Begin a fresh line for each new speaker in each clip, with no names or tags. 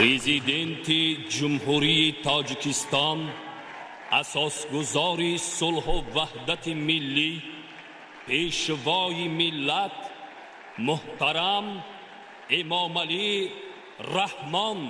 Президенти Ҷумҳурии Тоҷикистон, асосгузори сулҳу ваҳдати миллӣ, пешвои миллат муҳтарам Эмомалӣ Раҳмон.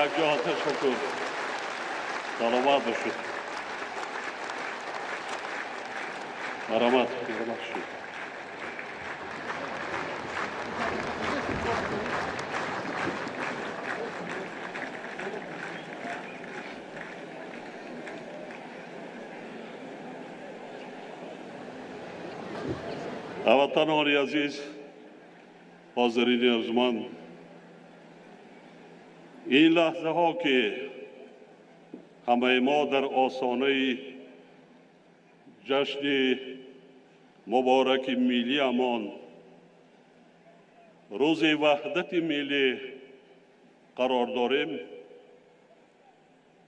Як ҷаҳон ташаккур. Саломат бошед. Марҳамат, марҳамат шуд. Ҳамватанони азиз, ҳозирини арҷманд, ин лаҳзаҳо ки ҳамаи мо дар осонаи ҷашни мубораки миллиамон, рӯзи ваҳдати миллӣ қарор дорем,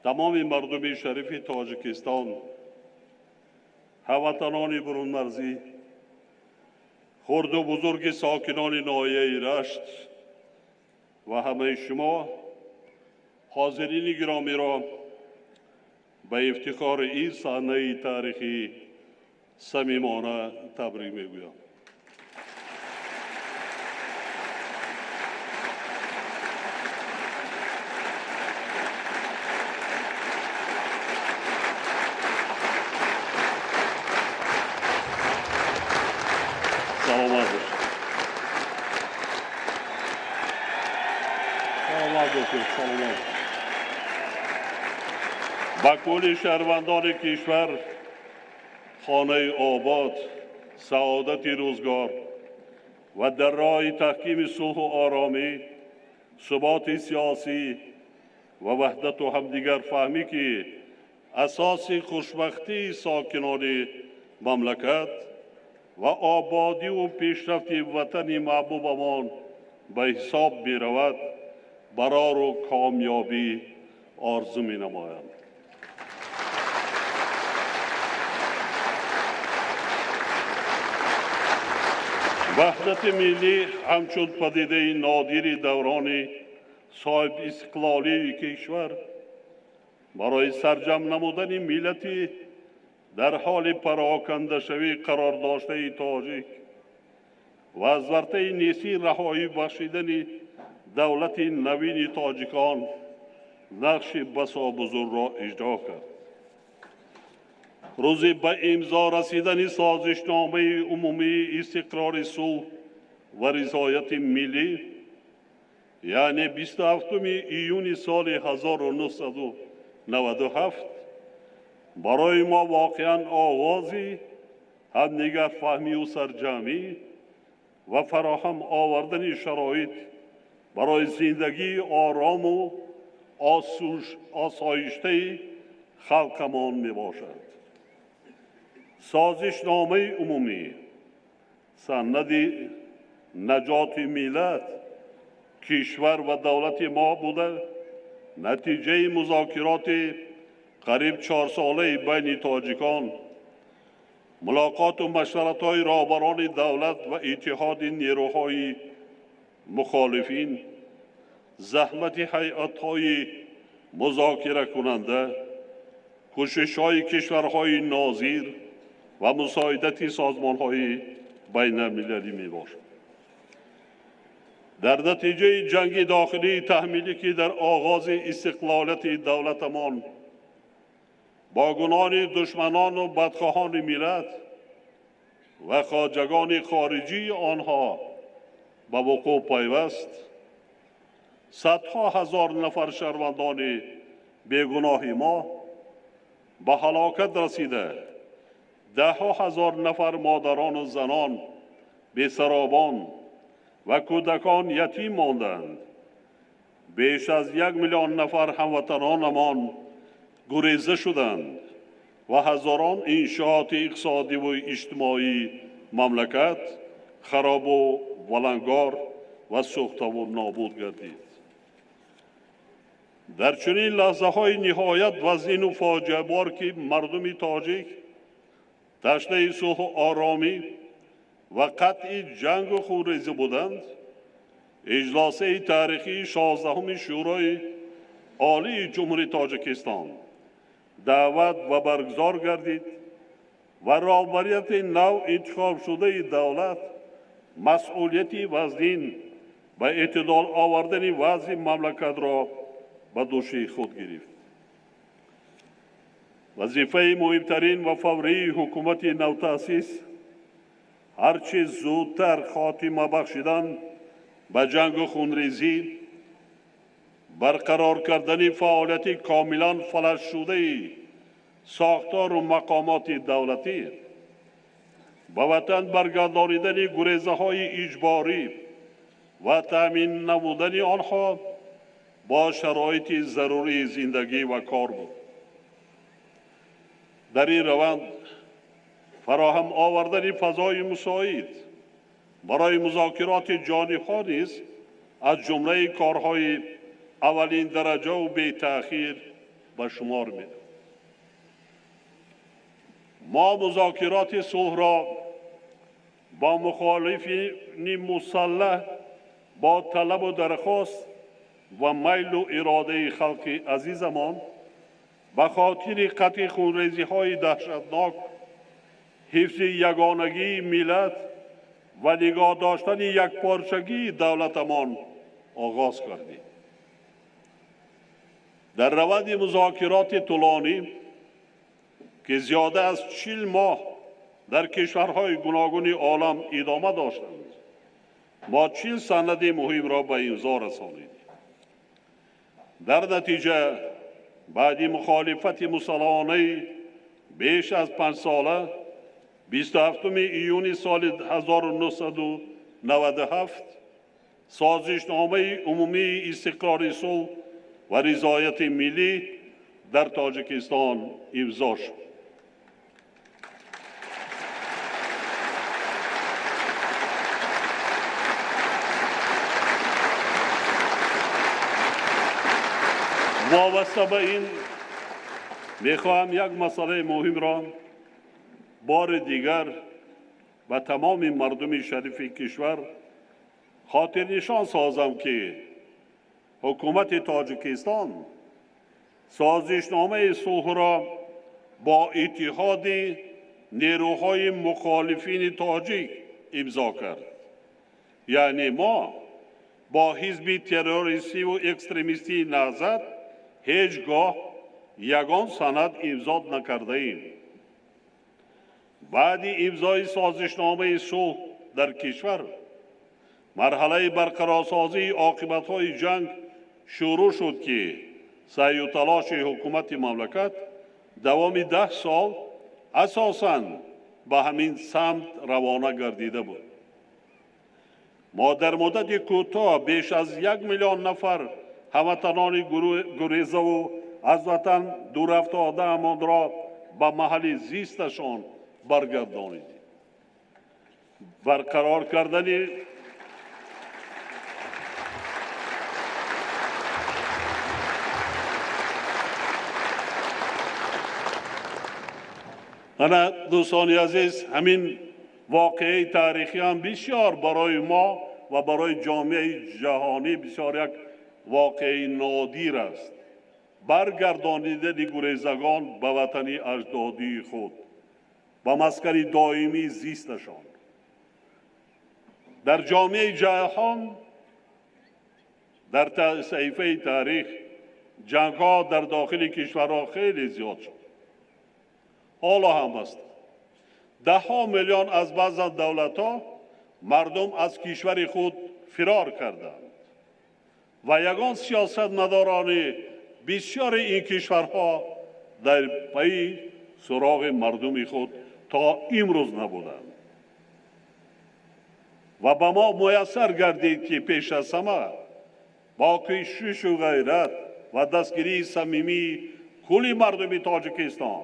тамоми мардуми шарифи Тоҷикистон, ҳамватанони бурунмарзӣ, хурду бузурги сокинони ноҳияи Рашт ва ҳамаи шумо ҳозирини гиромиро ба ифтихори ин саҳнаи таърихӣ самимона табрик мегӯям. Саломат бошед. Саломат бошед, саломат. Ба кулли шаҳрвандони кишвар хонаи обод, саодати рӯзгор ва дар роҳи таҳкими сулҳу оромӣ, суботи сиёсӣ ва ваҳдату ҳамдигарфаҳмӣ, ки асоси хушбахтии сокинони мамлакат ва ободиву пешрафти ватани маҳбубамон ба ҳисоб меравад, барору комёбӣ орзу менамоям. Ваҳдати миллӣ ҳамчун падидаи нодири даврони соҳибистиқлолии кишвар барои сарҷамъ намудани миллати дар ҳоли парокандашавӣ қарор доштаи тоҷик ва аз вартаи несӣ раҳоӣ бахшидани давлати навини тоҷикон нақши басо бузургро иҷро кард. Рӯзи ба имзо расидани созишномаи умумии истиқрори сулҳ ва ризояти миллӣ, яъне 27 июни соли 1997, барои мо воқеан оғози ҳамдигарфаҳмию сарҷамъӣ ва фароҳам овардани шароит барои зиндагии орому осоиштаи халқамон мебошад. Созишномаи умумӣ санади наҷоти миллат, кишвар ва давлати мо буда, натиҷаи музокироти қариб 4-солаи байни тоҷикон, мулоқоту машваратҳои роҳбарони давлат ва иттиҳоди нерӯҳои мухолифин, заҳмати ҳайатҳои музокиракунанда, кӯшишҳои кишварҳои нозир ва мусоидати созмонҳои байналмилалӣ мебошад. Дар натиҷаи ҷанги дохилии таҳмилӣ, ки дар оғози истиқлолияти давлатамон бо гуноҳи душманону бадхоҳони миллат ва хоҷагони хориҷии онҳо ба вуқӯъ пайваст, садҳо ҳазор нафар шаҳрвандони бегуноҳи мо ба ҳалокат расида, даҳҳо ҳазор нафар модарону занон бесаробон ва кӯдакон ятим монданд. Беш аз 1 миллион нафар ҳамватанонамон гуреза шуданд ва ҳазорон иншооти иқтисодиву иҷтимоии мамлакат харобу валангор ва сӯхтаву нобуд гардид. Дар чунин лаҳзаҳои ниҳоят вазнину фоҷиабор, ки мардуми тоҷик ташнаи сулҳу оромӣ ва қатъи ҷангу хунрезӣ буданд, иҷлосаи таърихии 16-уми Шӯрои Олии Ҷумҳурии Тоҷикистон даъват ва баргузор гардид ва роҳбарияти нав интихобшудаи давлат масъулияти вазнин ба эътидол овардани вазъи мамлакатро ба дӯши худ гирифт. Вазифаи муҳимтарин ва фаврии ҳукумати навтаъсис ҳарчи зудтар хотима бахшидан ба ҷангу хунрезӣ, барқарор кардани фаъолияти комилан фалаҷшудаи сохтору мақомоти давлатӣ, ба ватан баргардонидани гурезаҳои иҷборӣ ва таъмин намудани онҳо бо шароити зарурии зиндагӣ ва кор буд. Дар ин раванд фароҳам овардани фазои мусоид барои музокироти ҷонибҳо низ аз ҷумлаи корҳои аввалин дараҷаву бетаъхир ба шумор меравад. Мо музокироти сулҳро бо мухолифини мусаллаҳ, бо талабу дархост ва майлу иродаи халқи азизамон ба хотири қатъи хунрезиҳои даҳшатнок, ҳифзи ягонагии миллат ва нигоҳ доштани якпорчагии давлатамон оғоз кардем. Дар раванди музокироти тӯлонӣ, ки зиёда аз 40 моҳ дар кишварҳои гуногуни олам идома доштанд, мо 40 санади муҳимро ба имзо расонидем. Дар натиҷа баъди мухолифати мусаллаҳонаи беш аз 5 сола, 27 июни соли 1997 созишномаи умумии истиқрори сулҳ ва ризояти миллӣ дар Тоҷикистон имзо шуд. Вобаста ба ин мехоҳам як масъалаи муҳимро бори дигар ба тамоми мардуми шарифи кишвар хотирнишон созам, ки ҳукумати Тоҷикистон созишномаи сулҳро бо иттиҳоди нерӯҳои мухолифини тоҷик имзо кард. Яъне мо Бо ҳизби террористиву экстремистии Наҳзат ҳеҷ гоҳ ягон санад имзо накардаем. Баъди имзои созишномаи сулҳ дар кишвар марҳалаи барқарорсозии оқибатҳои ҷанг шурӯъ шуд, ки саъю талоши ҳукумати мамлакат давоми 10 сол асосан ба ҳамин самт равона гардида буд. Мо дар муддати кӯтоҳ беш аз 1 миллион нафар ҳамватанони гурезаву аз ватан дурафтодаамонро ба маҳалли зисташон баргардонидем. Барқарор кардани ана дӯстони азиз, ҳамин воқеаи таърихӣ ҳам бисёр барои мо ва барои ҷомеаи ҷаҳонӣ бисёр як воқеаи нодир аст. Баргардонидани гурезагон ба ватани аҷдодии худ, ба маскани доимии зисташон. Дар ҷомеаи ҷаҳон дар саҳифаи таърих ҷангҳо дар дохили кишварҳо хеле зиёд шуд. Ҳоло ҳам аст. Даҳҳо миллион аз баъзан давлатҳо мардум аз кишвари худ фирор карданд ва ягон сиёсатмадорони бисёри ин кишварҳо дар пайи суроғи мардуми худ то имрӯз набуданд. Ва ба мо муяссар гардид, ки пеш аз ҳама бо кӯшишу ғайрат ва дастгирии самимии кулли мардуми Тоҷикистон,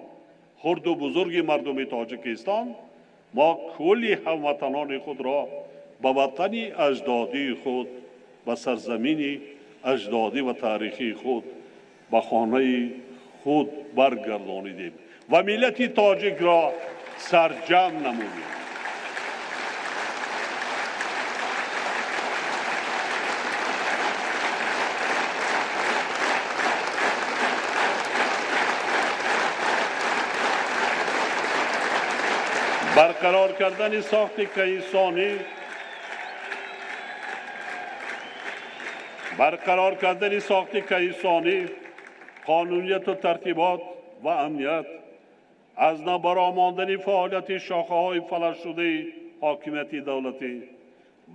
хурду бузурги мардуми Тоҷикистон, мо кулли ҳамватанони худро ба ватани аҷдодии худ, ба сарзамини аҷдодӣ ва таърихии худ, ба хонаи худ баргардонидем ва миллати тоҷикро сарҷамъ намудем. Барқарор кардани сохти инсонӣ, барқарор кардани сохти инсонӣ, қонунияту тартибот ва амният, аз набаромондани фаъолияти шохаҳои фалаҷшудаи ҳокимияти давлатӣ,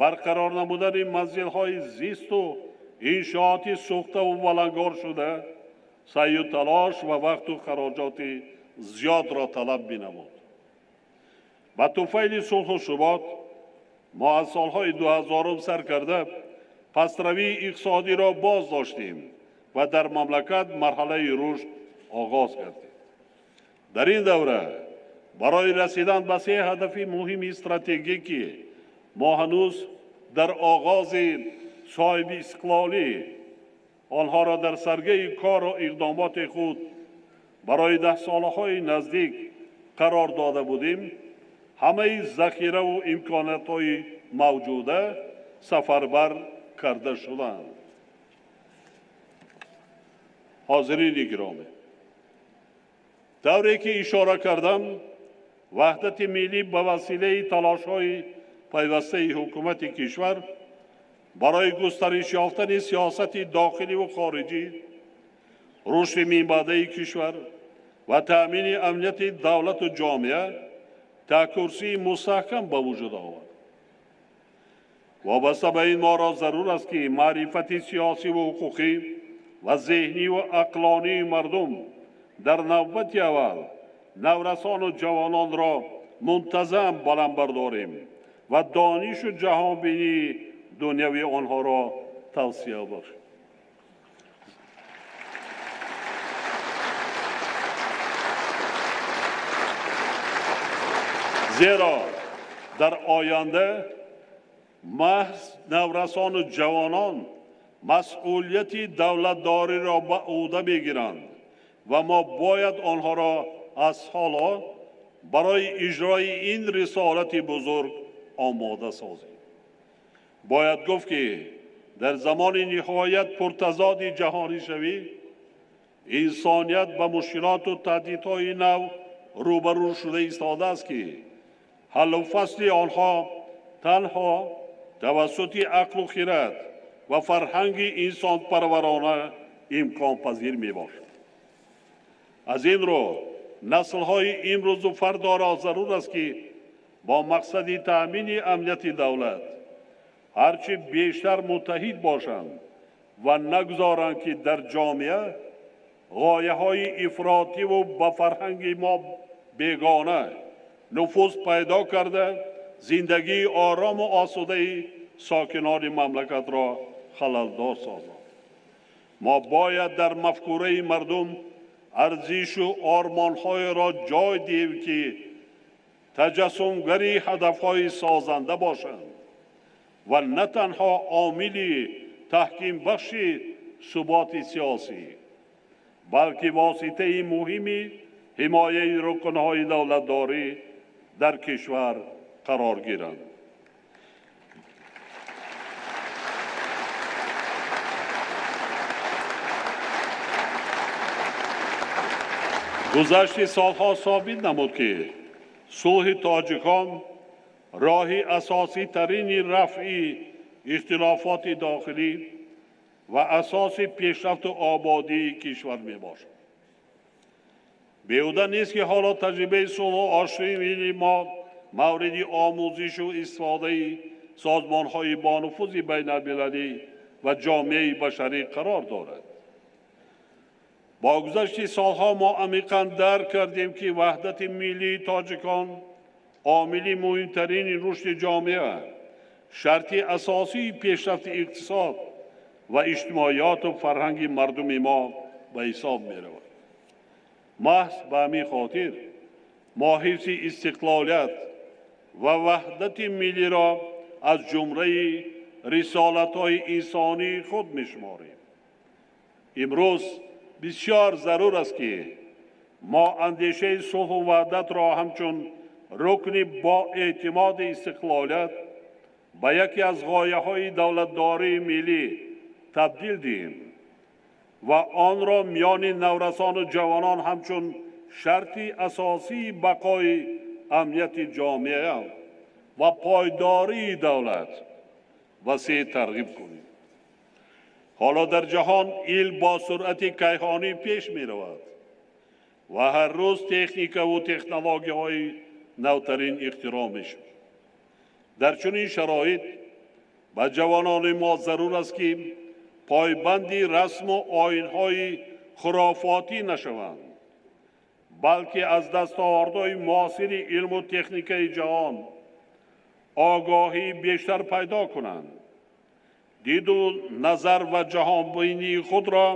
барқарор намудани манзилҳои зисту иншооти сӯхтаву валангор шуда, саъю талош ва вақту хароҷоти зиёдро талаб менамуд. Ба туфайли сулҳу субот мо аз солҳои 2000 сар карда пастравии иқтисодиро боз доштем ва дар мамлакат марҳалаи рушд оғоз гардид. Дар ин давра барои расидан ба се ҳадафи муҳими стратегӣ, ки мо ҳанӯз дар оғози соҳиби истиқлолӣ онҳоро дар саргаи кору иқдомоти худ барои даҳсолаҳои наздик қарор дода будем, ҳамаи захираву имкониятҳои мавҷуда сафарбар карда шуданд. Ҳозирини гиромӣ, тавре ки ишора кардам, ваҳдати миллӣ ба василаи талошҳои пайвастаи ҳукумати кишвар барои густариш ёфтани сиёсати дохиливу хориҷӣ, рушди минбаъдаи кишвар ва таъмини амнияти давлату ҷомеа таъкурсии мустаҳкам ба вуҷуд овард. Вобаста ба ин моро зарур аст, ки маърифати сиёсиву ҳуқуқӣ ва зеҳниву ақлонии мардум дар навбати аввал наврасону ҷавононро мунтазам баланд бардорем ва донишу ҷаҳонбинии дунявии онҳоро тавсия бахшем. Зеро дар оянда маҳз наврасону ҷавонон масъулияти давлатдориро ба ӯҳда мегиранд ва мо бояд онҳоро аз ҳоло барои иҷрои ин рисолати бузург омода созем. Бояд гуфт, ки дар замони ниҳоят пуртазоди ҷаҳонишавӣ инсоният ба мушкилоту таҳдидҳои нав рӯбарӯ шуда истодааст, ки ҳаллу фасли онҳо танҳо тавассути ақлу хирад ва ва фарҳанги инсонпарварона имконпазир мебошад. Аз ин рӯ наслҳои имрӯзу фардоро зарур аст, ки бо мақсади таъмини амнияти давлат ҳарчи бештар муттаҳид бошанд ва нагузоранд, ки дар ҷомеа ғояҳои ифротиву ба фарҳанги мо бегона нуфуз пайдо карда, зиндагии орому осудаи сокинони мамлакатро халалдор созанд. Мо бояд дар мафкураи мардум арзишу ормонҳоеро ҷой диҳем, ки таҷассумгари ҳадафҳои созанда бошанд ва на танҳо омили таҳкимбахши суботи сиёсӣ, балки воситаи муҳими ҳимояи рукнҳои давлатдорӣ дар кишвар қарор гиранд. Гузашти солҳо собит намуд, ки сулҳи тоҷикон роҳи асоситарини рафъи ихтилофоти дохилӣ ва асоси пешрафту ободии кишвар мебошад. Беҳуда нест, ки ҳоло таҷрибаи сулҳу оштии мо мавриди омӯзишу истифодаи созмонҳои бонуфузи байналмилалӣ ва ҷомеаи башарӣ қарор дорад. Бо гузашти солҳо мо амиқан дарк кардем, ки ваҳдати миллии тоҷикон омили муҳимтарини рушди ҷомеа, шарти асосии пешрафти иқтисод ва иҷтимоиёту фарҳанги мардуми мо ба ҳисоб меравад. Маҳз ба ҳамин хотир мо ҳифзи истиқлолият ва ваҳдати миллиро аз ҷумлаи рисолатҳои инсонии худ мешуморем. Имрӯз бисёр зарур аст, ки мо андешаи сулҳу ваҳдатро ҳамчун рукни боэътимоди истиқлолият ба яке аз ғояҳои давлатдории миллӣ табдил диҳем ва онро миёни наврасону ҷавонон ҳамчун шарти асосии бақои амнияти ҷомеа ва пойдории давлат васеъ тарғиб кунем. Ҳоло дар ҷаҳон илм бо суръати кайҳонӣ пеш меравад ва ҳар рӯз техникаву технологияҳои навтарин ихтироъ мешавад. Дар чунин шароит ба ҷавонони мо зарур аст, ки пойбанди расму оинҳои хурофотӣ нашаванд, балки аз дастовардҳои муосири илму техникаи ҷаҳон огоҳии бештар пайдо кунанд, диду назар ва ҷаҳонбинии худро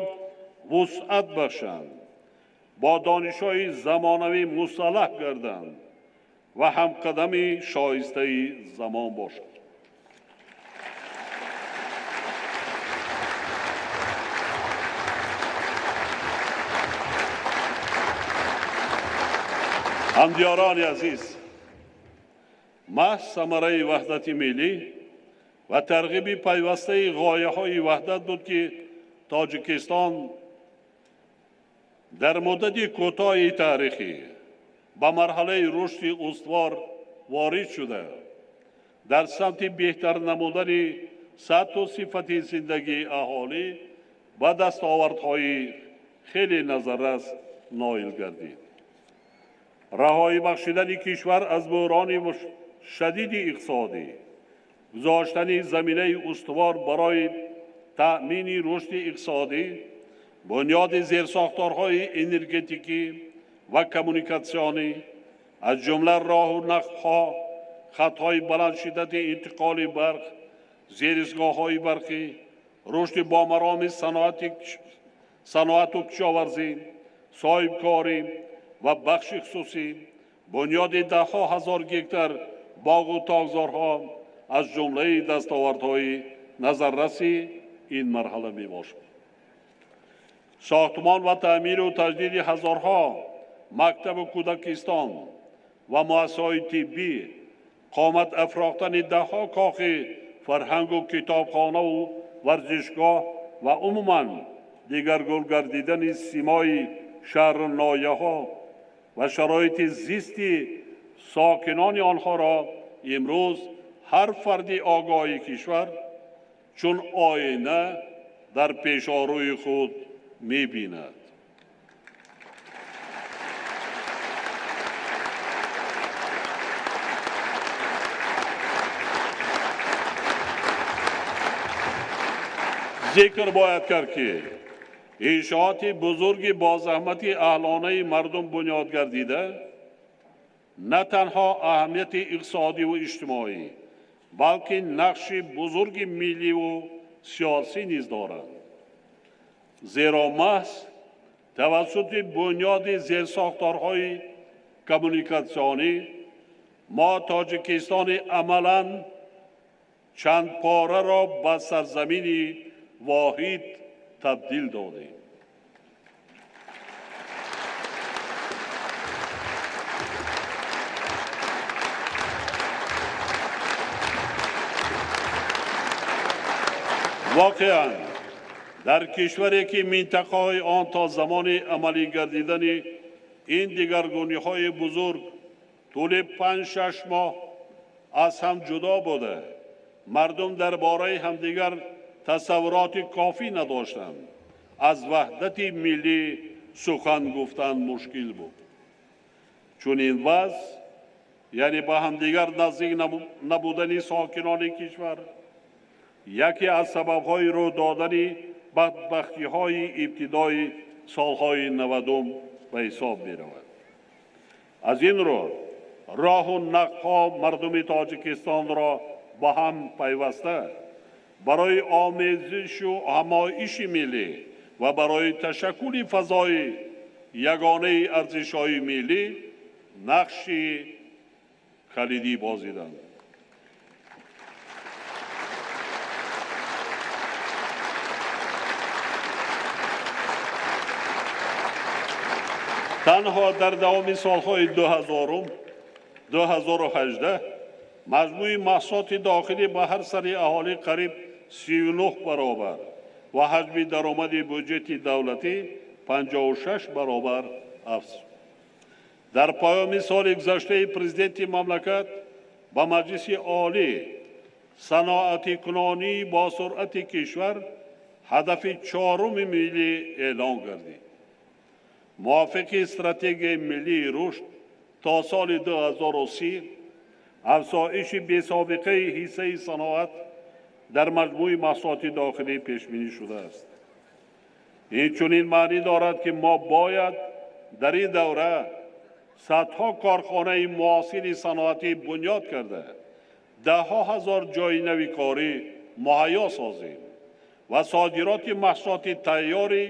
вусъат бахшанд, бо донишҳои замонавӣ мусаллаҳ гарданд ва ҳамқадами шоистаи замон бошанд. Ҳамдиёрони азиз, маҳз самараи ваҳдати миллӣ ва тарғиби пайвастаи ғояҳои ваҳдат буд, ки Тоҷикистон дар муддати кӯтоҳи таърихӣ ба марҳалаи рушди устувор ворид шуда, дар самти беҳтар намудани сатҳу сифати зиндагии аҳолӣ ба дастовардҳои хеле назаррас ноил гардид. Раҳоӣ бахшидани кишвар аз буҳрони шадиди иқтисодӣ, гузоштани заминаи устувор барои таъмини рушди иқтисодӣ, бунёди зерсохторҳои энергетикӣ ва коммуникатсионӣ, аз ҷумла роҳу нақлҳо, хатҳои баландшиддати интиқоли барқ, зеристгоҳҳои барқӣ, рушди бомароми саноату кишоварзӣ, соҳибкорӣ ва бахши хусусӣ, бунёди даҳҳо ҳазор гектар боғу токзорҳо аз ҷумлаи дастовардҳои назарраси ин марҳала мебошад. Сохтмон ва таъмиру таҷдиди ҳазорҳо мактабу кӯдакистон ва муассисаҳои тиббӣ, қомат афрохтани даҳҳо кохи фарҳангу китобхонаву варзишгоҳ ва умуман дигаргун гардидани симои шаҳру ноҳияҳо ва шароити зисти сокинони онҳоро имрӯз ҳар фарди огоҳи кишвар чун оина дар пешорӯи худ мебинад. Зикр бояд кард, ки иншооти бузурги бо заҳмати аҳлонаи мардум бунёд гардида на танҳо аҳамияти иқтисодиву иҷтимоӣ, балки нақши бузурги милливу сиёсӣ низ доранд. Зеро маҳз тавассути бунёди зерсохторҳои коммуникатсионӣ мо Тоҷикистони амалан чандпораро ба сарзамини воҳид табдил додем. Воқеан дар кишваре ки минтақаҳои он то замони амалӣ гардидани ин дигаргуниҳои бузург тӯли 5-6 моҳ аз ҳам ҷудо буда, мардум дар бораи ҳамдигар тасаввуроти кофӣ надоштанд, аз ваҳдати миллӣ сухан гуфтан мушкил буд. Чунин вазъ, яъне ба ҳамдигар наздик набудани сокинони кишвар, яке аз сабабҳои рӯ додани бадбахтиҳои ибтидои солҳои 90 ба ҳисоб меравад. Аз ин рӯ роҳу нақбҳо мардуми Тоҷикистонро ба ҳам пайваста барои омезишу ҳамоиши миллӣ ва барои ташаккули фазои ягонаи арзишҳои миллӣ нақши калидӣ бозиданд. Танҳо дар давоми солҳои 2000-2018 маҷмӯи маҳсулоти дохилӣ ба ҳар сари аҳолӣ қариб 39 баробар ва ҳаҷми даромади буҷети давлатӣ 56 баробар афзуд. Дар поёни соли гузаштаи президенти мамлакат ба Маҷлиси Олӣ саноатикунонии бо суръати кишвар ҳадафи чоруми миллӣ эълон гардид. Мувофиқи стратегияи миллии рушд то соли 2030 афзоиши бесобиқаи ҳиссаи саноат дар маҷмӯи маҳсулоти дохилӣ пешбинӣ шудааст. Инчунин маънӣ дорад, ки мо бояд дар ин давра садҳо корхонаи муосири саноатӣ бунёд карда, даҳҳо ҳазор ҷойи нави корӣ муҳайё созем ва содироти маҳсулоти тайёри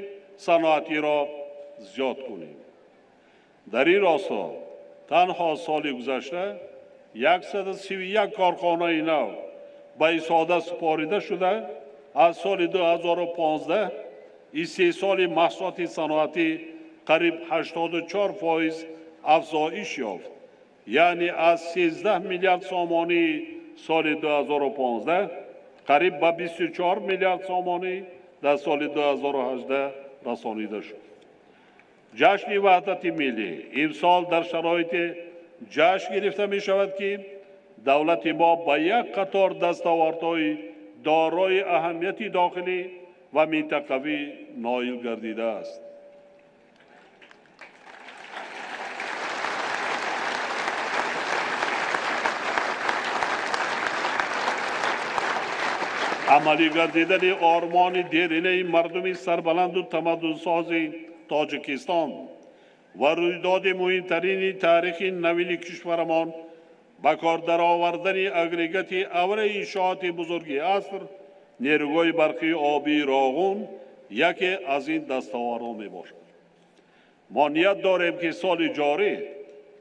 саноатиро зиёд кунем. Дар ин росто танҳо соли гузашта 131 корхонаи нав ба истифода супорида шуда, аз соли 2015 истеҳсоли маҳсулоти саноатӣ қариб 84% афзоиш ёфт, яъне аз 13 миллиард сомонӣ соли 2015 қариб ба 24 миллиард сомонӣ дар соли 2018 расонида шуд. Ҷашни ваҳдати миллӣ имсол дар шароити ҷашн гирифта мешавад, ки давлати мо ба як қатор дастовардҳои дорои аҳамияти дохилӣ ва минтақавӣ ноил гардидааст. Амалӣ гардидани ормони деринаи мардуми сарбаланду тамаддунсози Тоҷикистон ва рӯйдоди муҳимтарини таърихи навини кишварамон ба кор даровардани агрегати аввали иншооти бузурги аср, нерӯгоҳи барқии обии Роғун, яке аз ин дастовардҳо мебошад. Мо ният дорем, ки соли ҷорӣ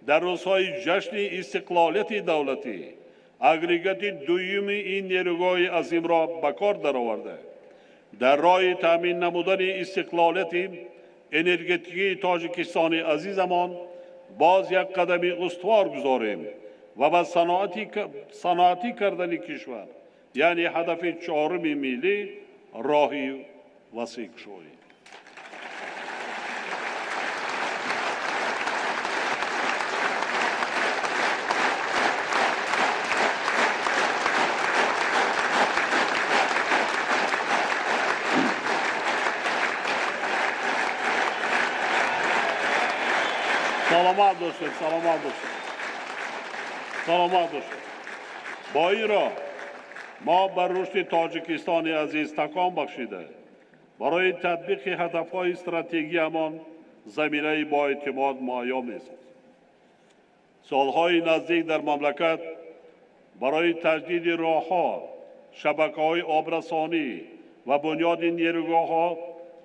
дар рӯзҳои ҷашни истиқлолияти давлатӣ агрегати дуюми ин нерӯгоҳи азимро ба кор дароварда, дар роҳи таъмин намудани истиқлолияти энергетикии Тоҷикистони азизамон боз як қадами устувор гузорем ва ба саноатӣ кардани кишвар, яъне ҳадафи чоруми миллӣ, роҳи васеъ кушоем. Саломат бошед, саломат бошед, саломат бошед. Бо ин роҳ мо ба рушди Тоҷикистони азиз такон бахшида, барои татбиқи ҳадафҳои стратегиямон заминаи боэътимод муҳайё месозем. Солҳои наздик дар мамлакат барои таҷдиди роҳҳо, шабакаҳои обрасонӣ ва бунёди нерӯгоҳҳо,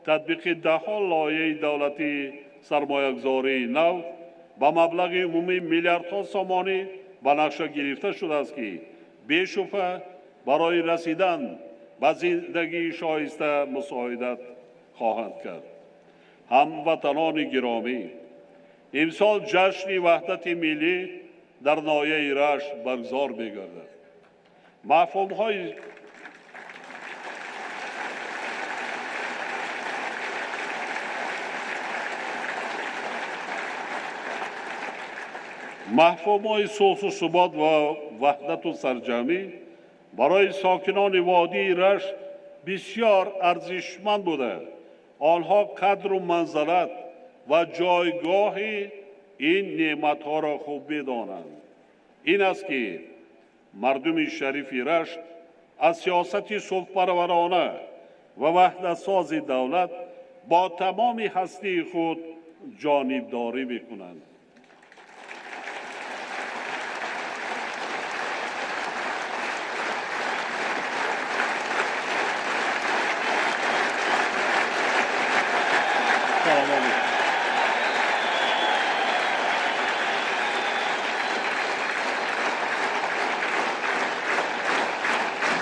татбиқи даҳҳо лоиҳаи давлатии сармоягузории нав ба маблағи умумии миллиардҳо сомонӣ ба нақша гирифта шудааст, ки бешубҳа барои расидан ба зиндагии шоиста мусоидат хоҳанд кард. Ҳамватанони гиромӣ, имсол ҷашни ваҳдати миллӣ дар ноҳияи Рашт баргузор мегардад. Мафҳумҳои сулҳу субот ва ваҳдату сарҷамӣ барои сокинони водии Рашт бисёр арзишманд буда, онҳо қадру манзалат ва ҷойгоҳи ин неъматҳоро хуб медонанд. Ин аст ки мардуми шарифи Рашт аз сиёсати сулҳпарварона ва ваҳдатсози давлат бо тамоми ҳастии худ ҷонибдорӣ мекунанд.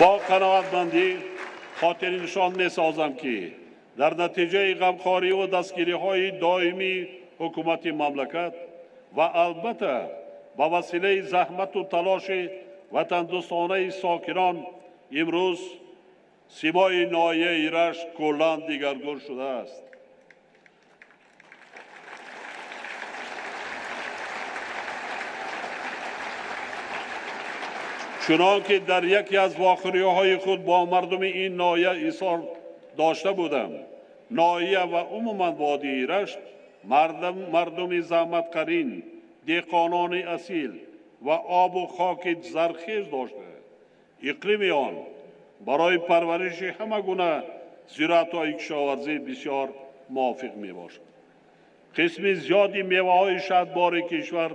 Бо қаноатмандӣ хотирнишон месозам, ки дар натиҷаи ғамхориву дастгириҳои доимии ҳукумати мамлакат ва албатта ба василаи заҳмату талоши ватандӯстонаи сокинон имрӯз симои ноҳияи Рашт куллан дигаргун шудааст. Чунон ки дар яке аз вохӯриҳои худ бо мардуми ин ноҳия изҳор дошта будам, ноҳия ва умуман водии Рашт мардуми заҳматқарин, деҳқонони асил ва обу хоки зархез дошта, иқлими он барои парвариши ҳама гуна зироатҳои кишоварзӣ бисёр мувофиқ мебошад. Қисми зиёди меваҳои шаҳдбори кишвар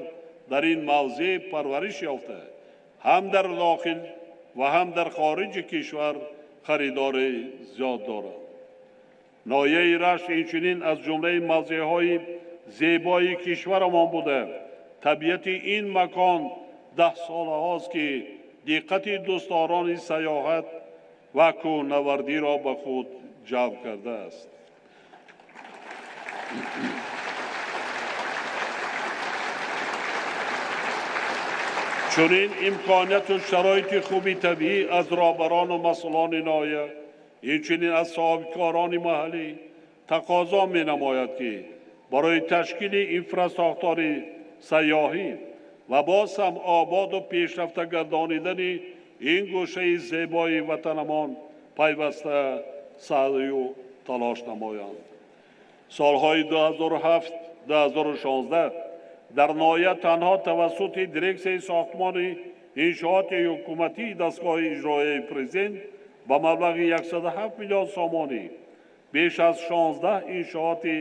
дар ин мавзеъ парвариш ёфта, ҳам дар дохил ва ҳам дар хориҷи кишвар харидори зиёд дорад. Ноҳияи Рашт инчунин аз ҷумлаи мавзеъҳои зебои кишварамон буда, табиати ин макон даҳсолаҳост, ки диққати дӯстдорони сайёҳат ва кӯҳнавардиро ба худ ҷалб кардааст. Чунин имконияту шароити хуби табиӣ аз роҳбарону масъулони ноҳия, инчунин аз соҳибкорони маҳаллӣ тақозо менамояд, ки барои ташкили инфрасохтори сайёҳӣ ва боз ҳам ободу пешрафта гардонидани ин гӯшаи зебои ватанамон пайваста саъю талош намоянд. Солҳои 2007-2016 дар ноҳия танҳо тавассути дирексияи сохтмони иншооти ҳукуматии дастгоҳи иҷроияи президент ба маблағи 107 миллион сомонӣ беш аз 16 иншооти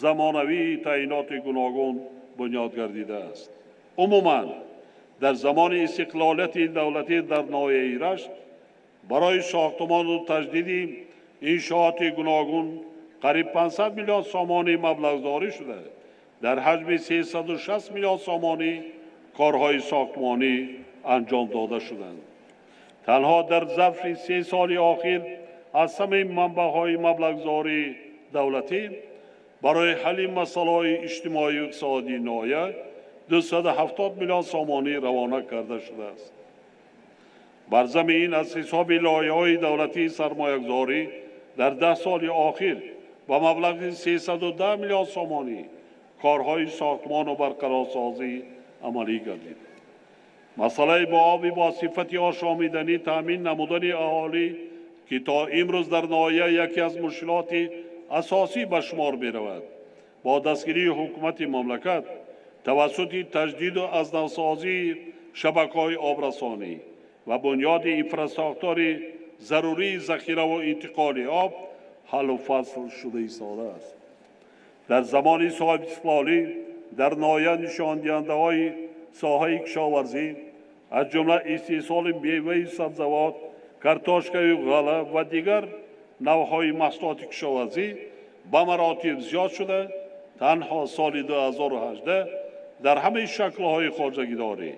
замонавии таъиноти гуногун бунёд гардидааст. Умуман дар замони истиқлолияти давлатӣ дар ноҳияи Рашт барои сохтмону таҷдиди иншооти гуногун қариб 500 миллион сомонӣ маблағгузорӣ шуда, дар ҳаҷми 360 миллион сомонӣ корҳои сохтмонӣ анҷом дода шуданд. Танҳо дар зарфи 3 соли охир аз ҳамаи манбаъҳои маблағгузории давлатӣ барои ҳалли масъалаҳои иҷтимоию иқтисодии ноҳия 270 миллион сомонӣ равона карда шудааст. Бар зами ин аз ҳисоби лоиҳаҳои давлатии сармоягузорӣ дар 10 соли охир ба маблағи 310 миллион сомонӣ корҳои сохтмону барқарорсозӣ амалӣ гардид. Масъалаи бо оби бо сифати ошомиданӣ таъмин намудани аҳолӣ, ки то имрӯз дар ноҳия яке аз мушкилоти асосӣ ба шумор меравад, бо дастгирии ҳукумати мамлакат тавассути таҷдиду аз навсозии шабакаҳои обрасонӣ ва бунёди инфрасохтори зарурии захираву интиқоли об ҳаллу фасл шуда истодааст. Дар замони соҳибистиқлолӣ дар ноҳия нишондиҳандаҳои соҳаи кишоварзӣ аз ҷумла истеҳсоли меваи сабзавот, картошкаю ғалла ва дигар навъҳои маҳсулоти кишоварзӣ ба маротиб зиёд шуда, танҳо соли 2018 дар ҳамаи шаклҳои хоҷагидорӣ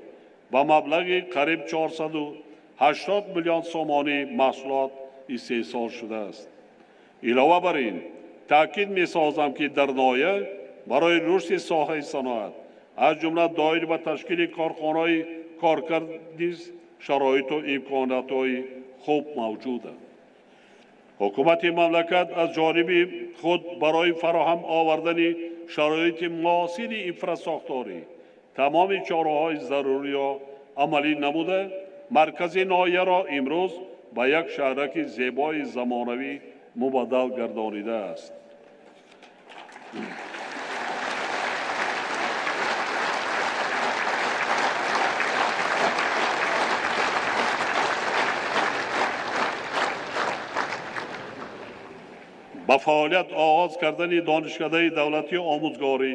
ба маблағи қариб 480 миллион сомонӣ маҳсулот истеҳсол шудааст. Илова бар ин, таъкид месозам, ки дар ноҳия барои рушди соҳаи саноат, аз ҷумла доир ба ташкили корхонаҳои коркард низ шароиту имкониятҳои хуб мавҷуданд. Ҳукумати мамлакат аз ҷониби худ барои фароҳам овардани шароити муосири инфрасохторӣ тамоми чораҳои заруриро амалӣ намуда, маркази ноҳияро имрӯз ба як шаҳраки зебои замонавӣ мубаддал гардонидааст. Ба фаъолият оғоз кардани Донишкадаи давлатии омӯзгорӣ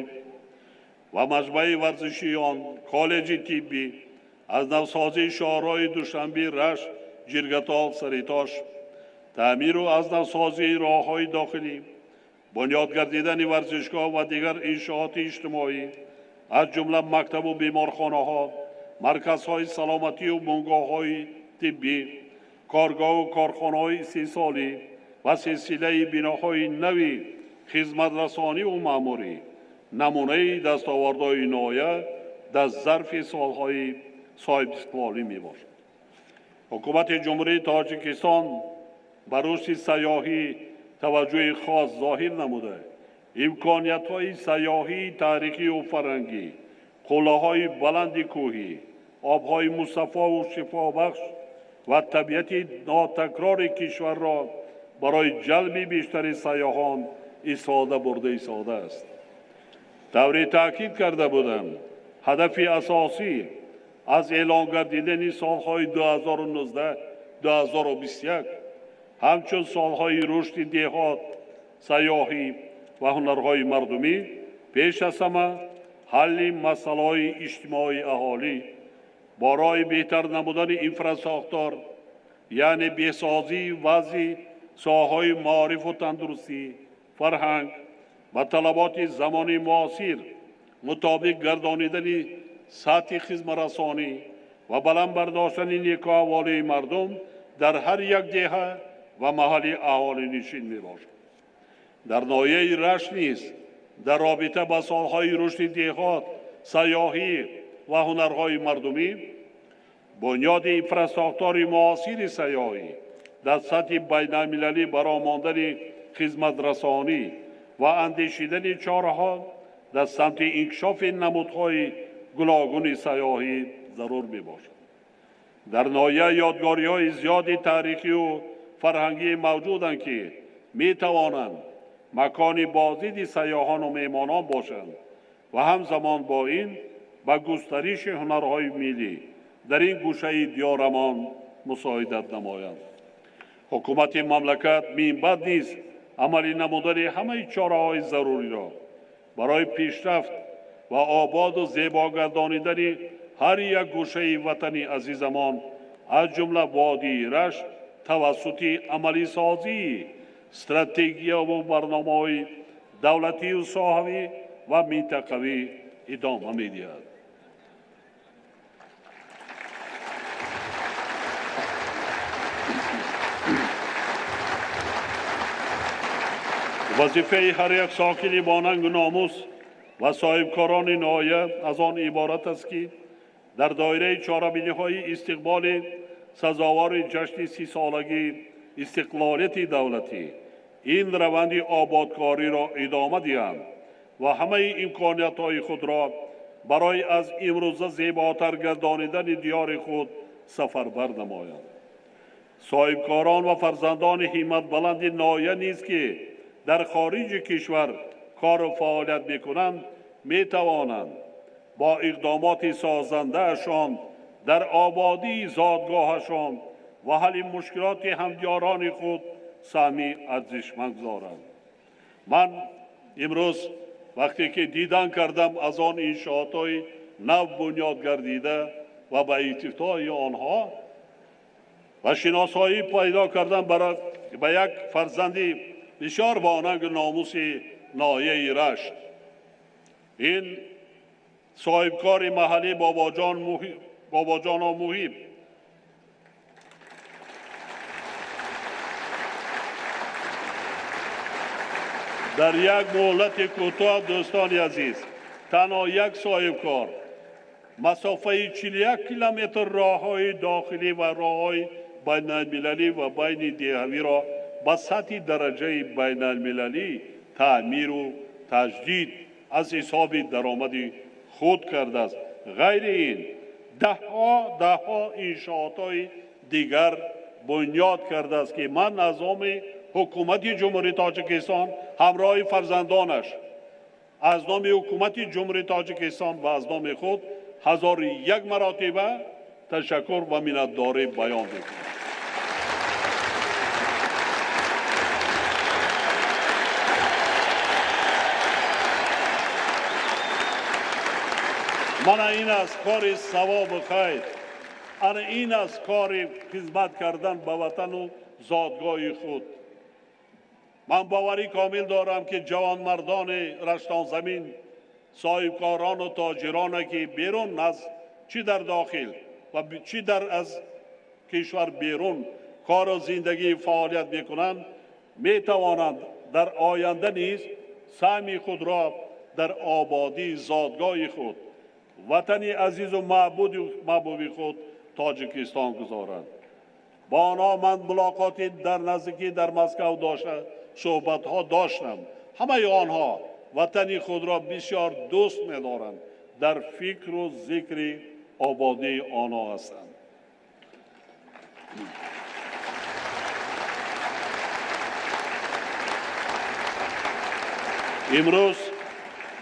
ва маҷмӯаи варзишии он, коллеҷи тиббӣ, аз навсозии шоҳроҳи Душанбе, Рашт, Ҷиргатол, Саритош, таъмиру аз навсозии роҳҳои дохилӣ, бунёд гардидани варзишгоҳ ва дигар иншооти иҷтимоӣ, аз ҷумла мактабу беморхонаҳо, марказҳои саломатию бунгоҳҳои тиббӣ, коргоҳу корхонаҳои истеҳсолӣ ва силсилаи биноҳои нави хизматрасониву маъмурӣ намунаи дастовардҳои ноҳия дар зарфи солҳои соҳибистиқлолӣ мебошад. Ҳукумати Ҷумҳурии Тоҷикистон ба рушди сайёҳӣ таваҷҷӯҳи хос зоҳир намуда, имкониятҳои сайёҳии таърихию фарҳангӣ, қуллаҳои баланди кӯҳӣ, обҳои мусаффову шифобахш ва табиати нотакрори кишварро барои ҷалби бештари сайёҳон истифода бурда истодааст. Тавре таъкид карда будам, ҳадафи асосӣ аз эълон гардидани солҳои 2019-2021 ҳамчун солҳои рушди деҳот, сайёҳӣ ва ҳунарҳои мардумӣ пеш аз ҳама ҳалли масъалаҳои иҷтимоии аҳолӣ, барои беҳтар намудани инфрасохтор, яъне беҳсозии вазъи соҳаҳои маорифу тандурустӣ, фарҳанг ва талаботи замони муосир мутобиқ гардонидани сатҳи хизматрасонӣ ва баланд бардоштани некуаҳволии мардум дар ҳар як деҳа ва маҳалли аҳолинишин мебошад. Дар ноҳияи Рашт низ дар робита ба солҳои рушди деҳот, сайёҳӣ ва ҳунарҳои мардумӣ, бунёди инфрасохтори муосири сайёҳӣ дар сатҳи байналмилалӣ баромондани хизматрасонӣ ва андешидани чораҳо дар самти инкишофи намудҳои гуногуни сайёҳӣ зарур мебошад. Дар ноҳия ёдгориҳои зиёди таърихию фарҳангӣ мавҷуданд, ки метавонанд макони боздиди сайёҳону меҳмонон бошанд ва ҳамзамон бо ин ба густариши ҳунарҳои миллӣ дар ин гӯшаи диёрамон мусоидат намоянд. Ҳукумати мамлакат минбаъд низ амалӣ намудани ҳамаи чораҳои заруриро барои пешрафт ва ободу зебо гардонидани ҳар як гӯшаи ватани азизамон, аз ҷумла водии Рашт, тавассути амалисозии стратегияву барномаҳои давлатию соҳавӣ ва минтақавӣ идома медиҳад. Вазифаи ҳар як сокини бо нангу номус ва соҳибкорони ноҳия аз он иборат аст, ки дар доираи чорабиниҳои истиқболи сазовори ҷашни 30-солагии истиқлолияти давлатӣ ин раванди ободкориро идома диҳанд ва ҳамаи имкониятҳои худро барои аз имрӯза зеботар гардонидани диёри худ сафарбар намоянд. Соҳибкорон ва фарзандони ҳимматбаланди ноҳия низ, ки дар хориҷи кишвар кору фаъолият мекунанд, метавонанд Бо иқдомоти созандаашон дар ободии зодгоҳашон ва ҳалли мушкилоти ҳамдиёрони худ саҳми арзишманд гузоранд. Ман имрӯз вақте ки дидан кардам аз он иншоотҳои нав бунёд гардида ва ба ифтитоҳи онҳо ва шиносоӣ пайдо кардан ба як фарзанди бисёр бонангу номуси ноҳияи Рашт, ин соҳибкори маҳаллӣ Бобоҷоно Муҳиб дар як муҳлати кӯтоҳ, дӯстони азиз, танҳо як соҳибкор масофаи 41 километр роҳҳои дохилӣ ва роҳҳои байналмилалӣ ва байни деҳавиро ба сатҳи дараҷаи байналмилалӣ таъмиру таҷдид аз ҳисоби даромади худ кардааст. Ғайри ин даҳҳо иншоотҳои дигар бунёд кардааст, ки ман аз номи ҳукумати Ҷумҳурии Тоҷикистон ҳамроҳи фарзандонаш, аз номи ҳукумати Ҷумҳурии Тоҷикистон ва аз номи худ 1001 маротиба ташаккур ва миннатдорӣ баён мекунам. Мана ин аст кори савобу хайр, ана ин аст кори хизмат кардан ба ватану зодгоҳи худ. Ман боварӣ комил дорам, ки ҷавонмардони раштонзамин, соҳибкорону тоҷироне, ки берун аз чӣ дар дохил ва чӣ дар аз кишвар берун кору зиндагӣ фаъолият мекунанд, метавонанд дар оянда низ саҳми худро дар ободии зодгоҳи худ, ватани азизу маҳбуби худ Тоҷикистон гузоранд. Бо онҳо ман мулоқоти дар наздикӣ дар Москав дошта суҳбатҳо доштам. Ҳамаи онҳо ватани худро бисёр дӯст медоранд, дар фикру зикри ободии онҳо ҳастанд. Имрӯз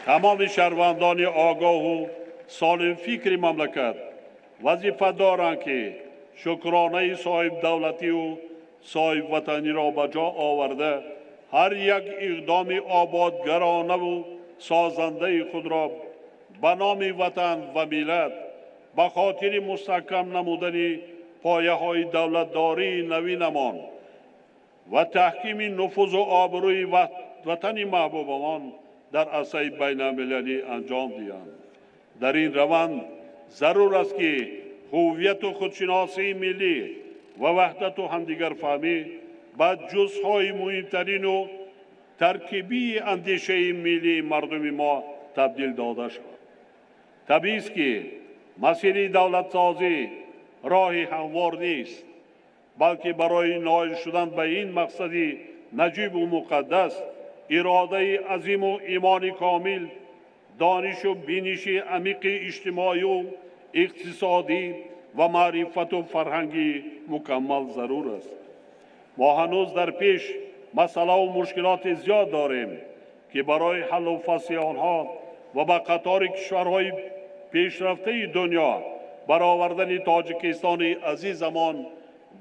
тамоми шаҳрвандони огоҳу солимфикри мамлакат вазифа доранд, ки шукронаи соҳибдавлатию соҳибватаниро ба ҷо оварда, ҳар як иқдоми ободгаронаву созандаи худро ба номи ватан ва миллат ба хотири мустаҳкам намудани пояҳои давлатдории навинамон ва таҳкими нуфузу обрӯи ватани маҳбубамон дар арсаи байналмилалӣ анҷом диҳанд. Дар ин раванд зарур аст, ки ҳувияту худшиносии миллӣ ва ваҳдату ҳамдигарфаҳмӣ ба ҷузъҳои муҳимтарину таркибии андешаи миллии мардуми мо табдил дода шавад. Табиист, ки масири давлатсозӣ роҳи ҳамвор нест, балки барои ноил шудан ба ин мақсади наҷибу муқаддас иродаи азиму имони комил, донишу биниши амиқи иҷтимоию иқтисодӣ ва маърифату фарҳанги мукаммал зарур аст. Мо ҳанӯз дар пеш масъалаву мушкилоти зиёд дорем, ки барои ҳаллу фасли онҳо ва ба қатори кишварҳои пешрафтаи дунё баровардани Тоҷикистони азизамон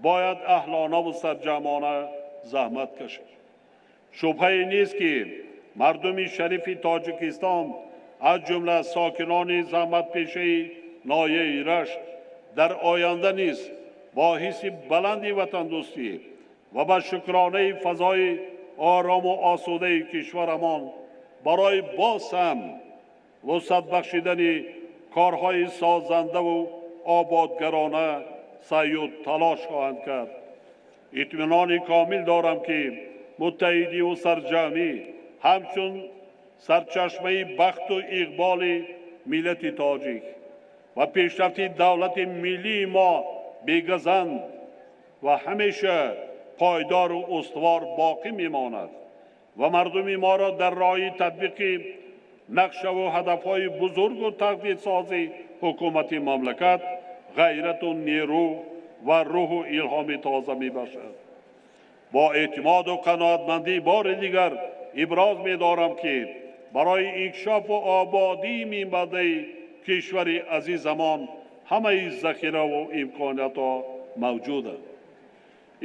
бояд аҳлонаву сарҷамъона заҳмат кашид. Шубҳае нест, ки мардуми шарифи Тоҷикистон аз ҷумла сокинони заҳматпешаи ноҳияи Рашт дар оянда низ бо ҳисси баланди ватандӯстӣ ва ба шукронаи фазои орому осудаи кишварамон барои боз ҳам вусъат бахшидани корҳои созандаву ободгарона саъю талош хоҳанд кард. Итминони комил дорам, ки муттаҳидиву сарҷамъӣ ҳамчун сарчашмаи бахту иқболи миллати тоҷик ва пешрафти давлати миллии мо бегазанд ва ҳамеша пойдору устувор боқӣ мемонад ва мардуми моро дар роҳи татбиқи нақшаву ҳадафҳои бузургу тақдирсози ҳукумати мамлакат ғайрату нерӯ ва рӯҳу илҳоми тоза мебахшад. Бо эътимоду қаноатмандӣ бори дигар иброз медорам, ки барои инкишофу ободии минбаъдаи Кишвари азизамон ҳамаи захираву имкониятҳо мавҷуданд.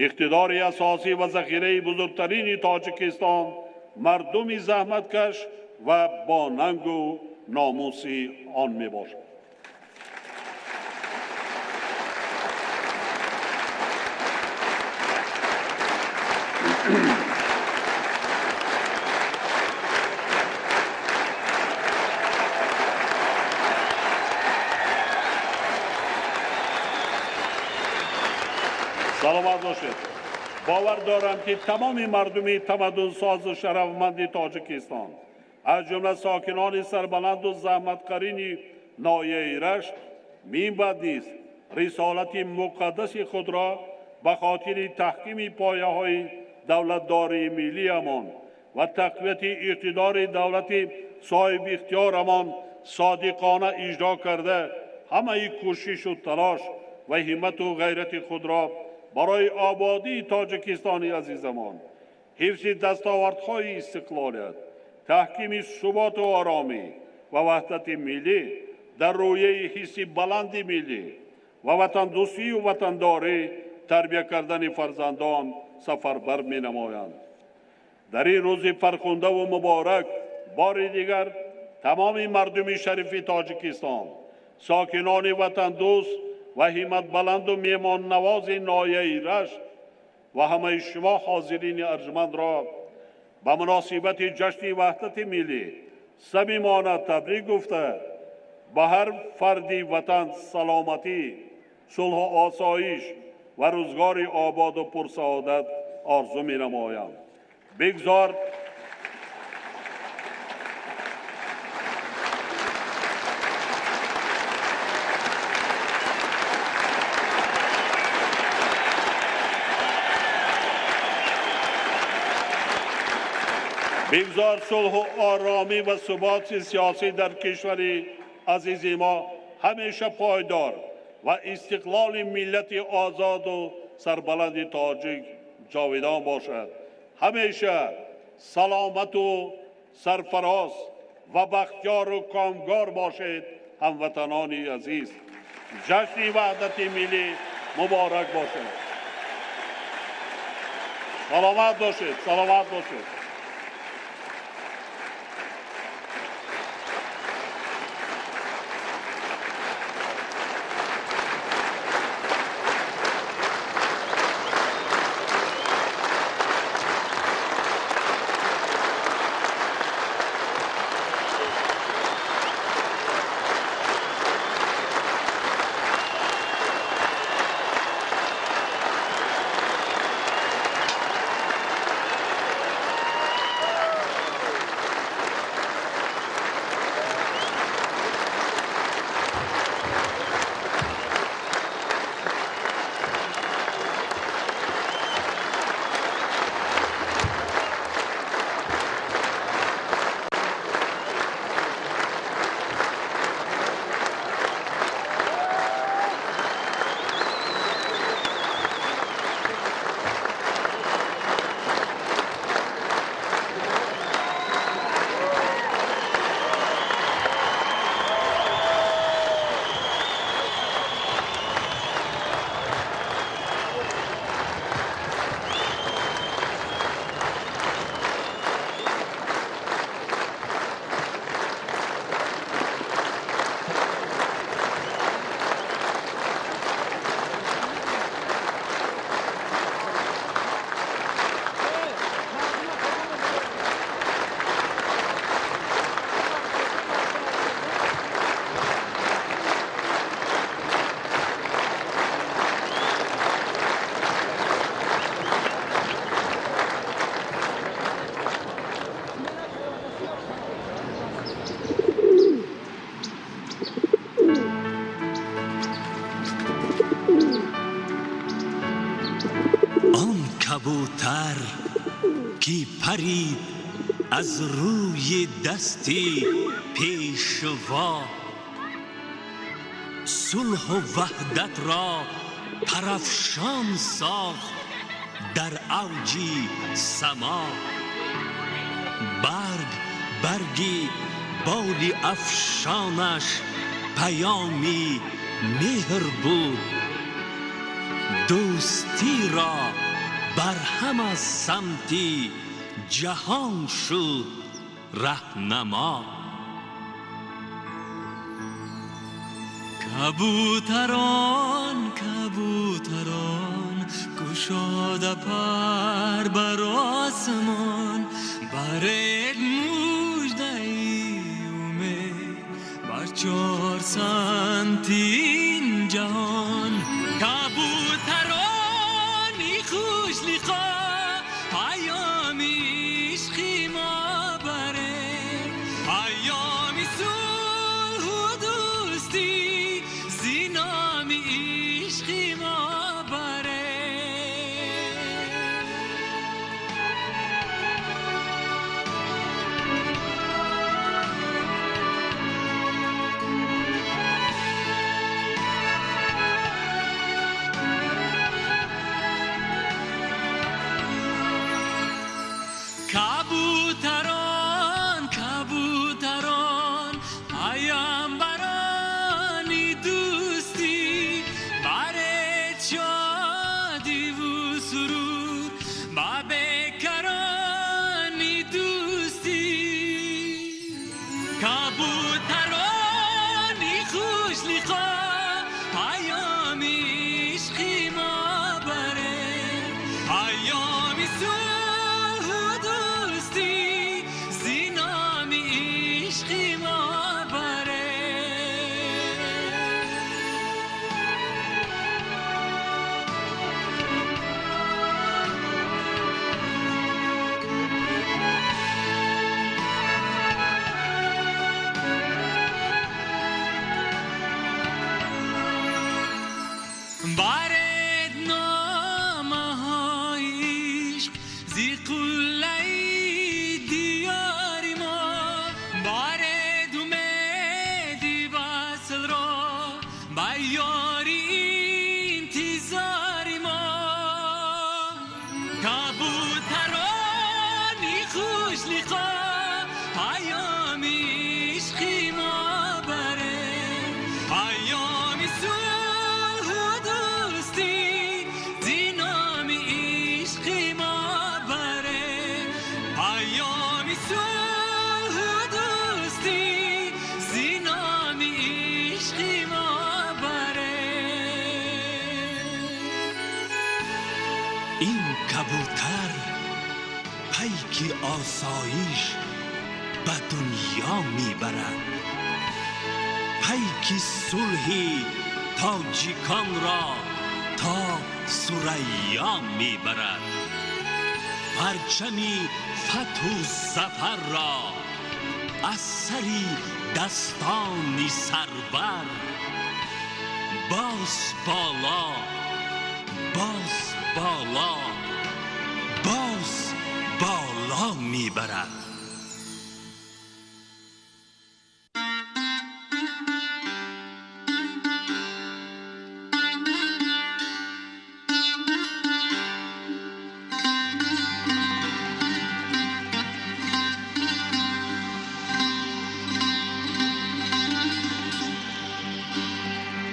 Иқтидори асосӣ ва захираи бузургтарини Тоҷикистон мардуми заҳматкаш ва бо нангу номуси он мебошад. Саломат бошед. Бовар дорам, ки тамоми мардуми тамаддунсозу шарафманди Тоҷикистон, аз ҷумла сокинони сарбаланду заҳматқарини ноҳияи Рашт, минбаъд низ рисолати муқаддаси худро ба хотири таҳкими пояҳои давлатдории миллиямон ва тақвияти иқтидори давлати соҳибихтиёрамон содиқона иҷро карда, ҳамаи кӯшишу талош ва ҳиммату ғайрати худро барои ободии Тоҷикистони азизамон, ҳифзи дастовардҳои истиқлолият, таҳкими суботу оромӣ ва ваҳдати миллӣ дар рӯяи ҳисси баланди миллӣ ва ватандӯстию ватандорӣ тарбия кардани фарзандон сафарбар менамоянд. Дар ин рӯзи фархундаву муборак бори дигар тамоми мардуми шарифи Тоҷикистон, сокинони ватандӯст ва ҳимматбаланду меҳмоннавози ноҳияи Рашт ва ҳамаи шумо ҳозирини арҷмандро ба муносибати ҷашни ваҳдати миллӣ самимона табрик гуфта, ба ҳар фарди ватан саломатӣ, сулҳу осоиш ва рӯзгори ободу пурсаодат орзу менамоям. Бигзор сулҳу оромӣ ва суботи сиёсӣ дар кишвари азизи мо ҳамеша пойдор ва истиқлоли миллати озоду сарбаланди тоҷик ҷовидон бошад. Ҳамеша саломату сарфароз ва бахтиёру комгор бошед, ҳамватанони азиз. Ҷашни ваҳдати миллӣ муборак бошад. Саломат бошед, саломат бошед.
Кабутар ки парид аз рӯи дасти пешво, сулҳу ваҳдатро парафшон сохт дар авҷи само. Барг барги боли афшонаш паёми меҳр буд. Дӯстиро бар ҳама самти ҷаҳон шуд раҳнамо.
Кабӯтарон, кабӯтарон, кушода пар бар осмон, баред муждаи умед бар чор самти ин ҷаҳон. Кабӯтарони хушлиқо, паёми ишқи мо баред, паёми сулҳу дӯстӣ, зиноми ишқи мо баред. Кабӯтарон, кабӯтарон, паёмбарони дӯстӣ, баред шодиву сурур ба бекарони дӯстӣ. Кабӯтарони хушлиқо, паёми ишқи мо баред, паёми сулҳу дӯстӣ, зиноми ишқи мо баред. Баред номаҳои ишқ зи қуллаи диёри мо, баред умеди васлро ба ёри интизори мо. Кабӯтарони хушлиқо, паёми ишқи мо баред, паёми сулҳу дӯстӣ, зиноми ишқи мо баред, паёми сулҳу дӯстӣ, зиноми ишқи мо баред.
Ин кабӯтар пайки осоиш ба дунё мебарад, пайки сулҳи тоҷиконро то Сурайё мебарад, парчами фатҳу зафарро аз сари дастони сарвар боз боло, боз боло, боз боло мебарад.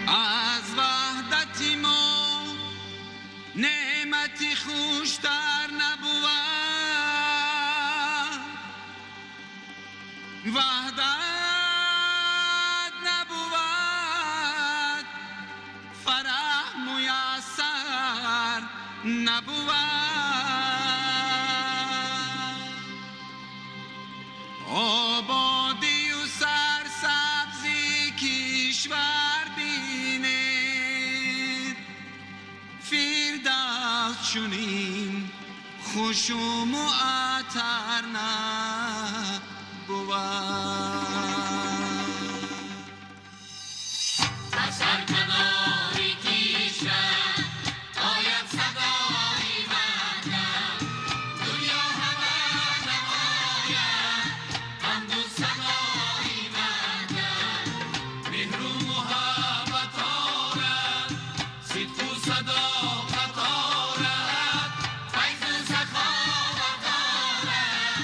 Аз ваҳдати мо неъмати хуштар набувад, ваҳдат набувад, фараҳ муяссар набувад. Ободию сарсабзи кишвар бинед, Фирдавс чунин хушу муаттар набувад.
Сарканори кишвар ояд садои ваҳдат, дунё ҳама намояд ҳамду санои ваҳдат. Меҳру муҳаббат орад, сидқу садоқат орад, файзу саховат орад,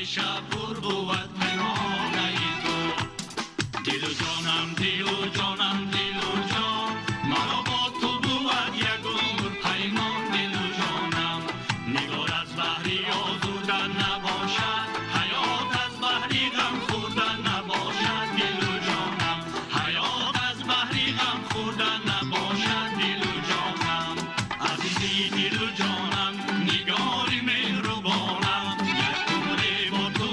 Ҳамеша пур бувад паймонаи ту. Дилу ҷонам, дилу ҷонам, дилу ҷон, маро бо ту бувад як умр паймон. Дилу ҷонам, нигор аз баҳри озурда набошад, ҳаёт аз баҳри ғам хӯрда набошад. Дилу ҷонам, ҳаёт аз баҳри ғам хӯрда набошад. Дилу ҷонам, азизи дилу ҷонам, нигори меҳрубонам, як умре бо ту.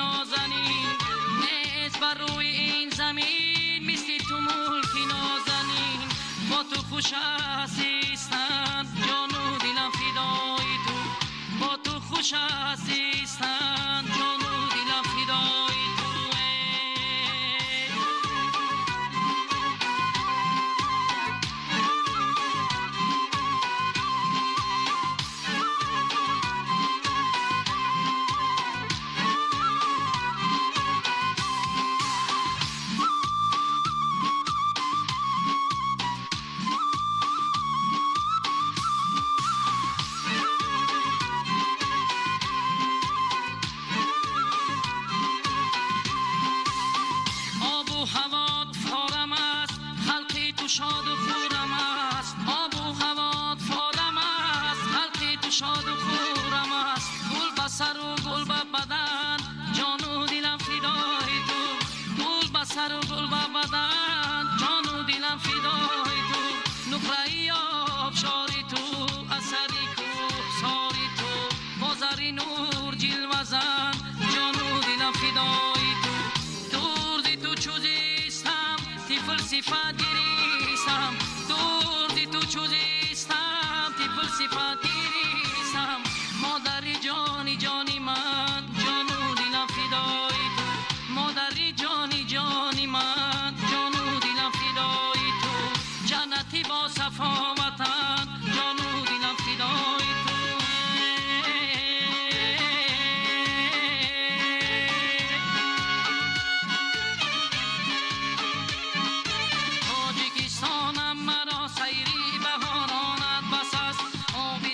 нозанин, нест бар рӯи ин замин мисли ту мулки нозанин. Бо ту хуш азистам, ҷону дилам фидои ту. Бо ту хуш азистам, ҷону дилам фидои ту. Шоду хурам аст, обу ҳавот форам аст, халқи ту шоду хурам аст. Гул ба сару гул ба бадан, ҷону дилам фидои ту. Гул ба сару гул ба бадан, ҷону дилам фидои ту. Нуқраи обшори ту, асари кӯҳсори ту, бозари нур ҷилвазан, ҷону дилам фидои ту. Дурди ту чу зистам, тифл сифат гиристам. Дурди ту чу зистам, тифл сифат гиристам. Модари ҷони ҷони ман, ҷону дилам фидои ту. Модари ҷони ҷони ман, ҷону дилам фидои ту. Ҷаннати бо сафо ватан, ҷону дилам фидои ту. Тоҷикистонам маро сайри баҳоронат бас аст. Оби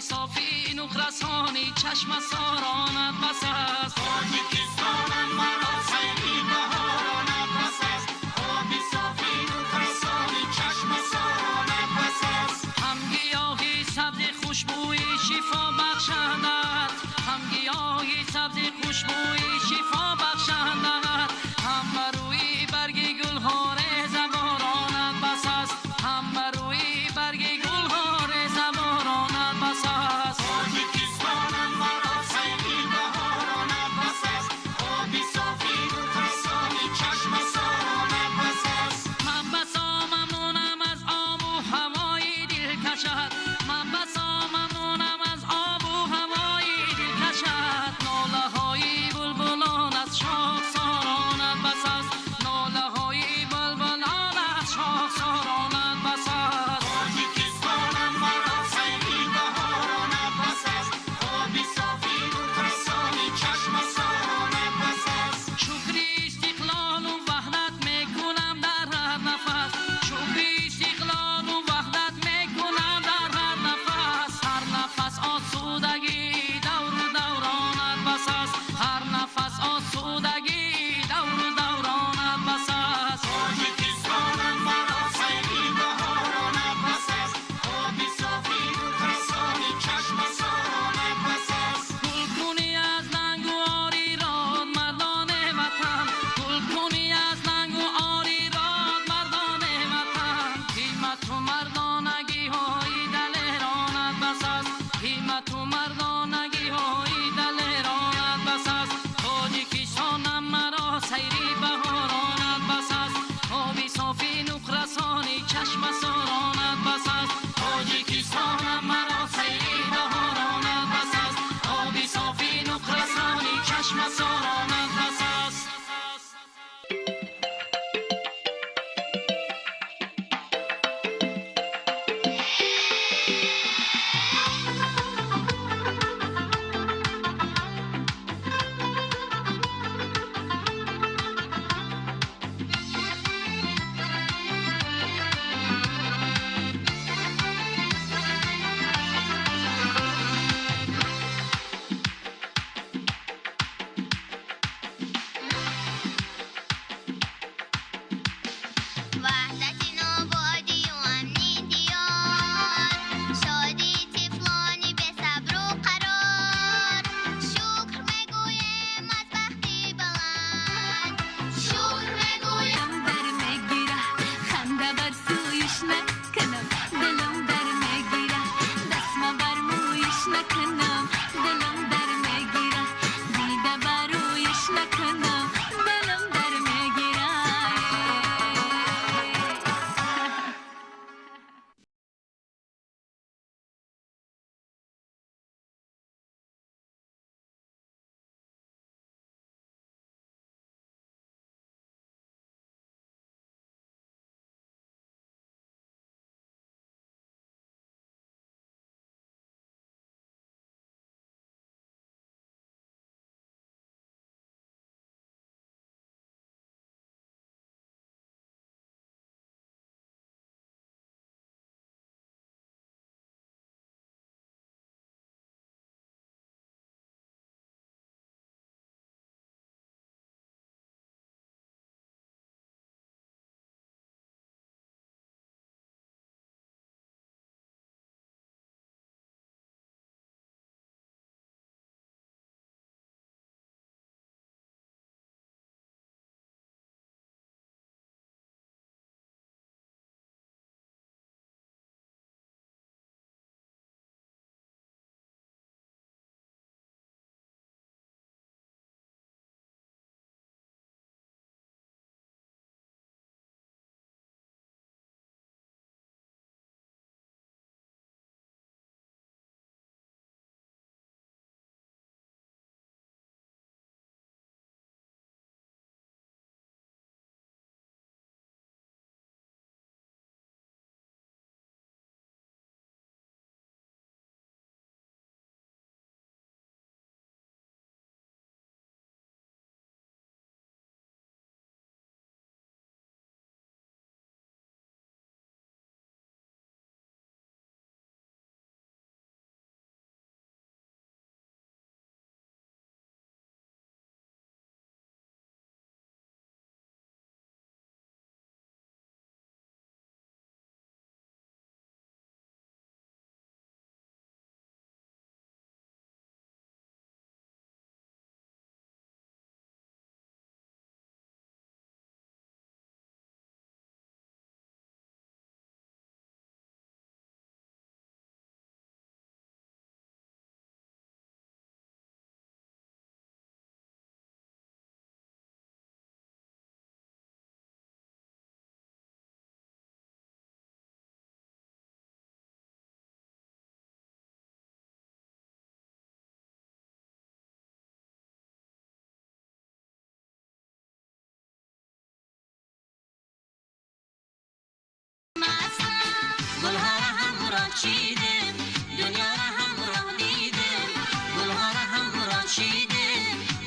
чидем, дунёро ҳамроҳ дидем, гулҳоро ҳамроҳ чидем,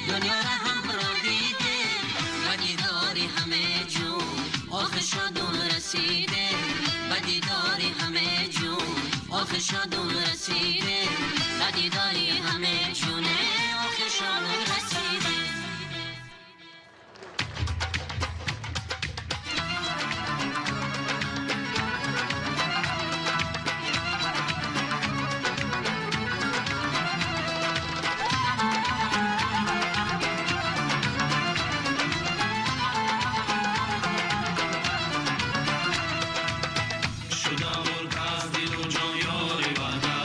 дунёро ҳамроҳ дидем, ба дидори ҳама ҷон охир шодон расидем, ба дидори ҳама ҷон охир шодон расидем, ба дидори ҳама ҷон охир шодон расидем.
Шуда мург аз дилу ҷон ёри ваҳдат.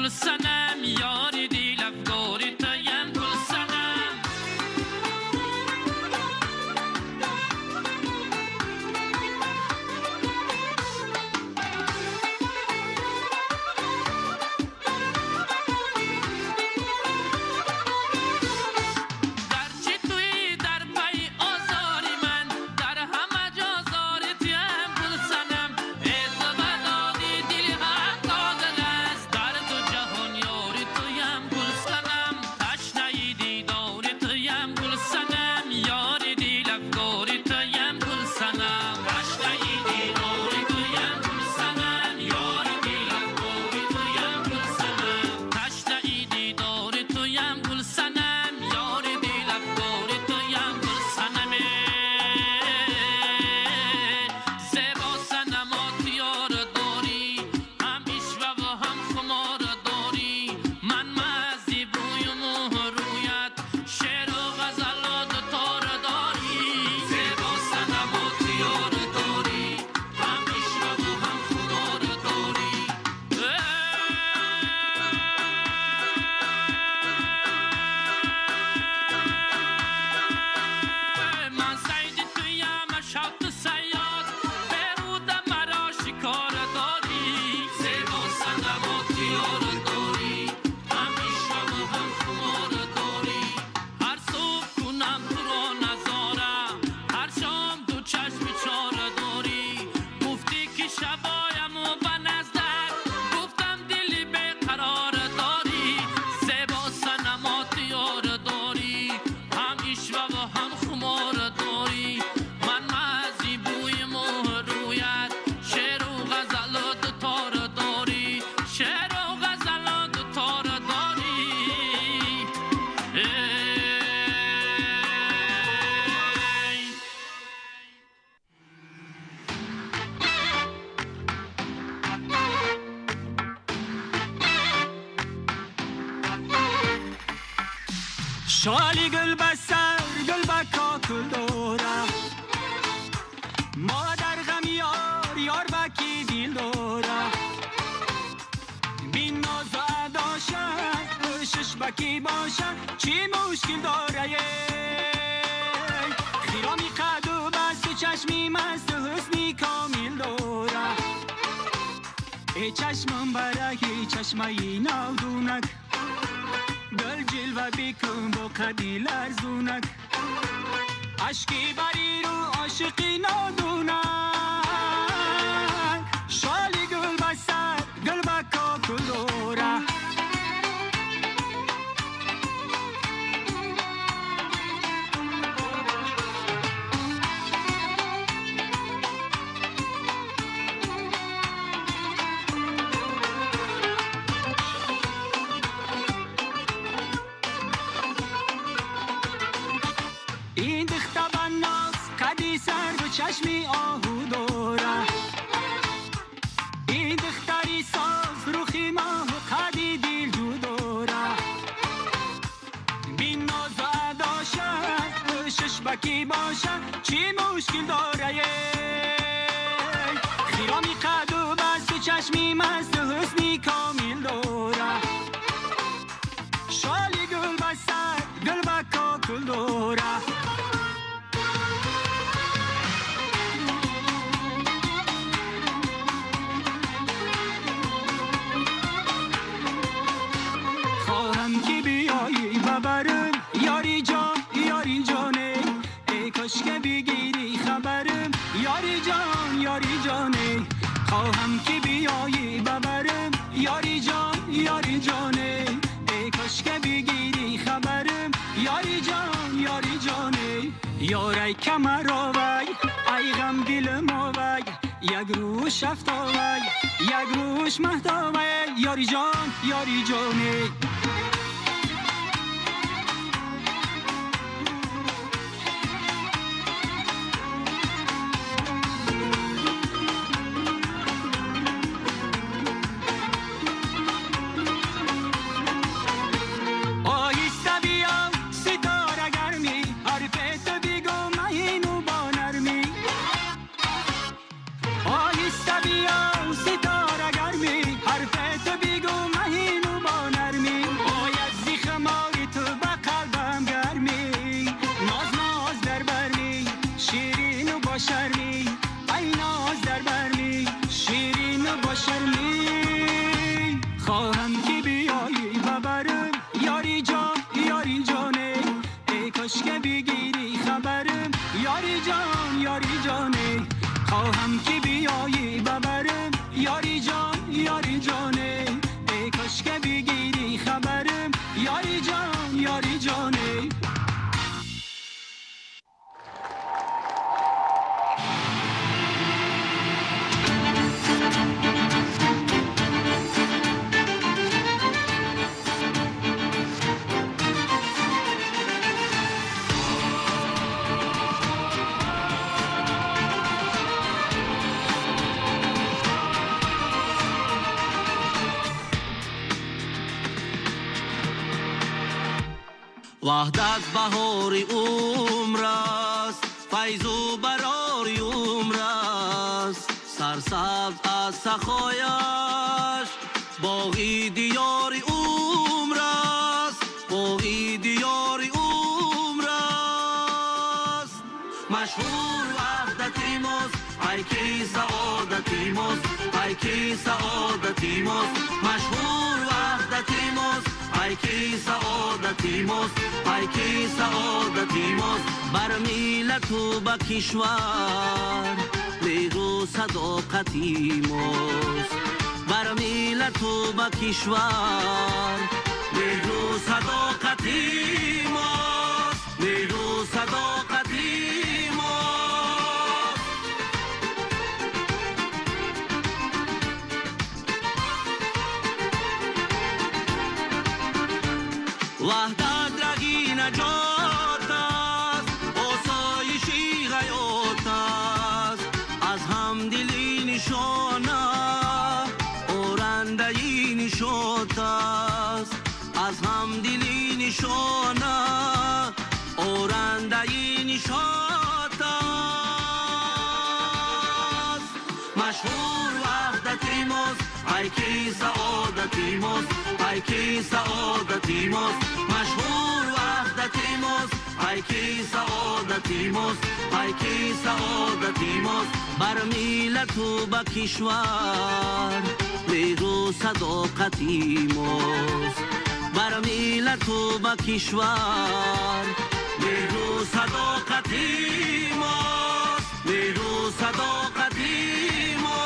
گل سنم یاری دیل افگاری تویم گل سنم. گرچه توی در پی آزاری من در همه جا زاری تویم گل سنم. ای تو بدادی دل حق دادن است در دو جهان یاری تویم گل سنم. تشنه دیدار تویم گل سنم یاری دل افگاری تویم گل سنم. تشنه دیدار تویم گل سنم یاری دل افگاری تویم گل سنم. تشنه دیدار تویم گل سنم یاری دل افگاری تویم گل سنم. زیبا سنمات یار داری هم عشوه و هم خمار داری. من مزی بوی و مهر رویت شعر و غزل و دوتار داری. زیبا سنمات یار داری هم عشوه و هم خمار داری. من سید تویم شب صیاد برود مرا شکار داری. زیبا سنمات یار داری هم عشوه و هم خمار داری. هر صبح کنم تو را نظاره هر شام دو چشم چاره داری. گفتی که شبایم و به نزدک گفتم دلی بیقرار داری. زیبا سنمات یار داری هم عشوه و هم خمار داری. من مزی بوی مهر رویت شعر و غزل و دوتار داری. شعر و غزل و دوتار داری. ای
شالی گل به سر گل به کاکل دوره ما در غم یار یار به کی دل دوره. بین ناز و اداشه کوشش به کی باشه چی مشکل داره. خیرامی قد و بست و چشمی مست و حسنی کامل دوره. ای چشمم برای چشمای نودونک گل جلوه بکن با قدی لرزونک. عشقی بری رو عاشقی نادونک. شالی گل به سر گل به کاکل دوره. این دخته بناس قدی سر و چشمی آهو دوره. این دختری ساز روخی ماه و قدی دل جو دوره. بین ناز و اداشه کوشش به کی باشه چی مشکل داره. خیرامی قد و بست و چشمی مست و حسنی کامل دوره. شالی گل به سر گل به کاکل دوره. خواهم که بیایی ببرم یاری جان یاری جانه. ای کاش که بگیری خبرم یاری جان یاری جانه. خواهم که بیایی ببرم یاری جان یاری جانه. ای کاش که بگیری خبرم یاری جان یاری جانه. یارای کمر آوای ای غم دلم آوای یک روش افتاوای یک روش مهتاوای یاری جان یاری جانه. آهسته بیا ستاره گرمی حرف تو بگو مهین و با نرمی. آهسته بیا ستاره گرمی حرف تو بگو مهین و
Ваҳдат баҳори умр аст, файзу барори умр аст. Сарсабз аз сахояш боғи диёри умр аст, боғи диёри умр аст. Машҳур ваҳдати мост, пайки саодати мост, пайки саодати мост. Машҳур ваҳдати мост, пайки саодати мост, пайки саодати мост. Бар миллату ба кишвар меҳру садоқати мост. Бар миллату ба кишвар меҳру садоқати мост, меҳру садоқати мост. Ваҳдат раҳи наҷот аст, осоиши ҳаёт аст. Аз ҳамдилӣ нишона, орандаи нишот аст. Аз ҳамдилӣ нишона, орандаи нишот аст. Машҳур ваҳдати мост, пайки саодати мост, пайки саодати мост. Машҳур ваҳдати мост, пайки саодати мост, пайки саодати мост. Бар миллату ба кишвар меҳру садоқати мост. Бар миллату ба кишвар меҳру садоқати мост, меҳру садоқати мост.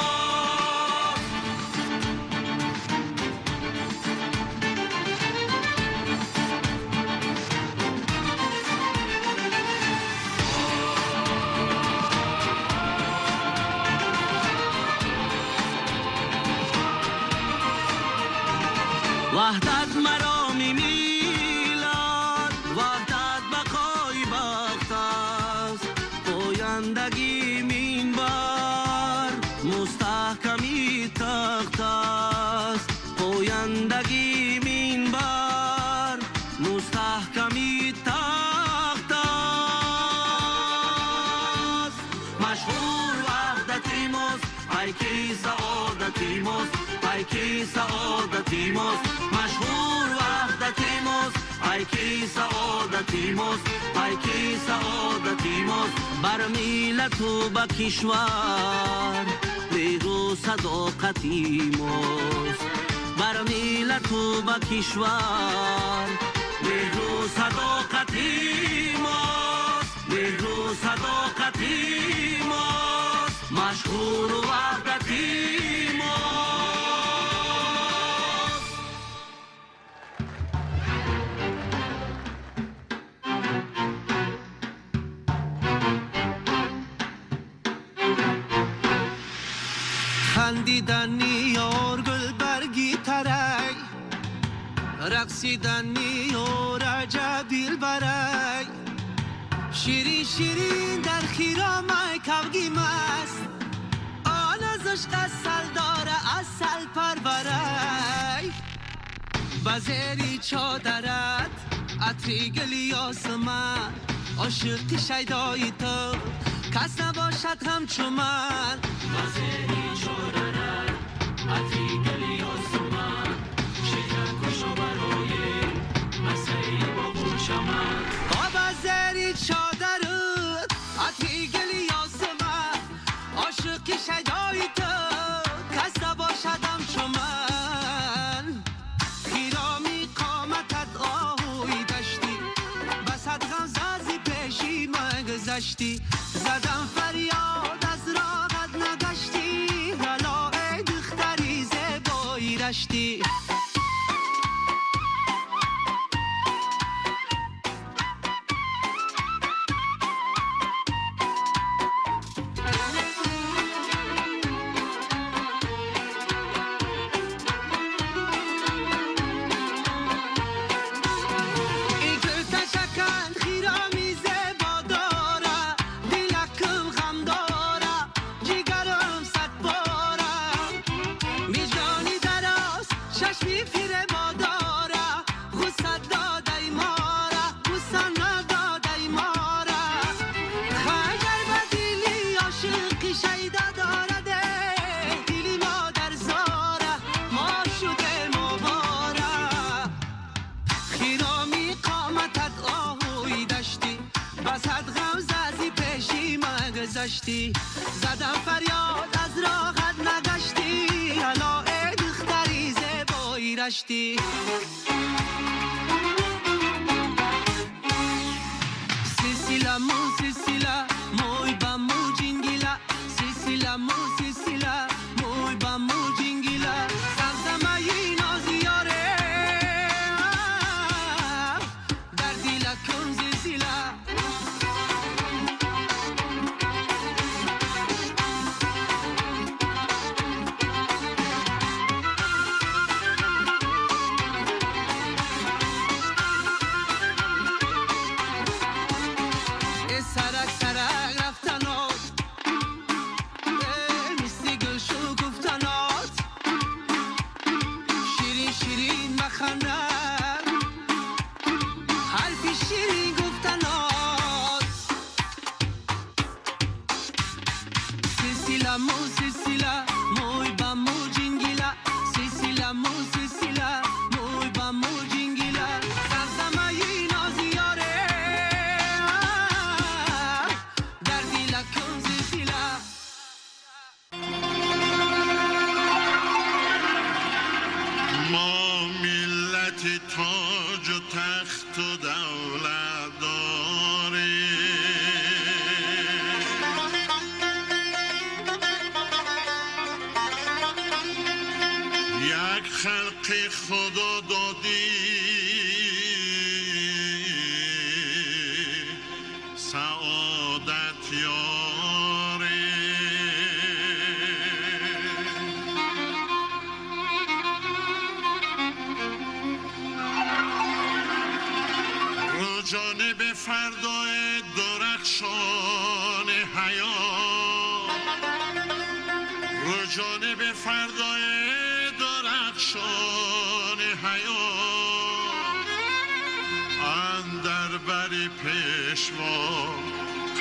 Ваҳдат мароми миллат, ваҳдат бақои бахт аст. Пояндагӣ минбар, мустаҳками тахт аст. Пояндагӣ минбар, мустаҳками тахт аст. Машҳур ваҳдати мост, пайки саодати мост, пайки саодати мост. Машҳур ваҳдати мост, пайки саодати мост, пайки саодати мост. Бар миллату ба кишвар меҳру садоқати мост. Бар миллату ба кишвар меҳру садоқати мост, меҳру садоқати мост. Машҳур ваҳдати мост. Хандидани ёр гулбарги тарай, рақсидани ёр аҷаб дилбарай. Ширин ширин дар хиромай кавги маст, он аз ишқ асал дора асал парварай. Ба зери чодарат атри гули ёсуман, ошиқи шайдои ту кас набошад ҳамчу ман. Ба зери чодарат атри гули ёсуман, шикар кушо барои масаи боғу чаман. Ба зери чодарат атри гули ёсуман, ошиқи шайдои ту кас набошад ҳамчу ман. Хироми қоматат оҳуи даштӣ, ба сад ғамза зи пеши ман гузаштӣ. Задам фарёд аз роҳат нагаштӣ, ҳало эй духтари зебои раштӣ. نگشتی زدم فریاد از راحت نگشتی الا ای دختری زیبایی رشتی سیسیلا مو سیسیلا موی با مو جینگیلا سیسیلا مو سیسیلا موی با مو جینگیلا زمزمه ی نازیاره در دیلکم زلزله سرک سرک رفتنات مثل گل شکفتنات شیرین شیرین مخنک حرفی شیرین گفتنات سیسیلا مو سیسیلا موی با مو جینگیلا سیسیلا مو سیسیلا موی با مو جینگیلا زمزمه ی نازیاره در دیلکم زلزله
ما ملت تاج و تخت و دولت داریم یک خلق خدا دادی سعادت یاری رو جانب فردای درخشان حیات رو جانب فردای درخشان حیات اندر بر پیشوا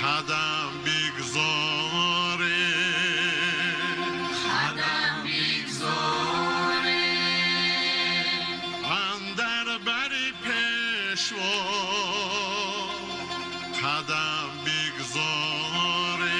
قدم بگذاره
قدم بگذاره
اندر بر پیشوا قدم بگذاره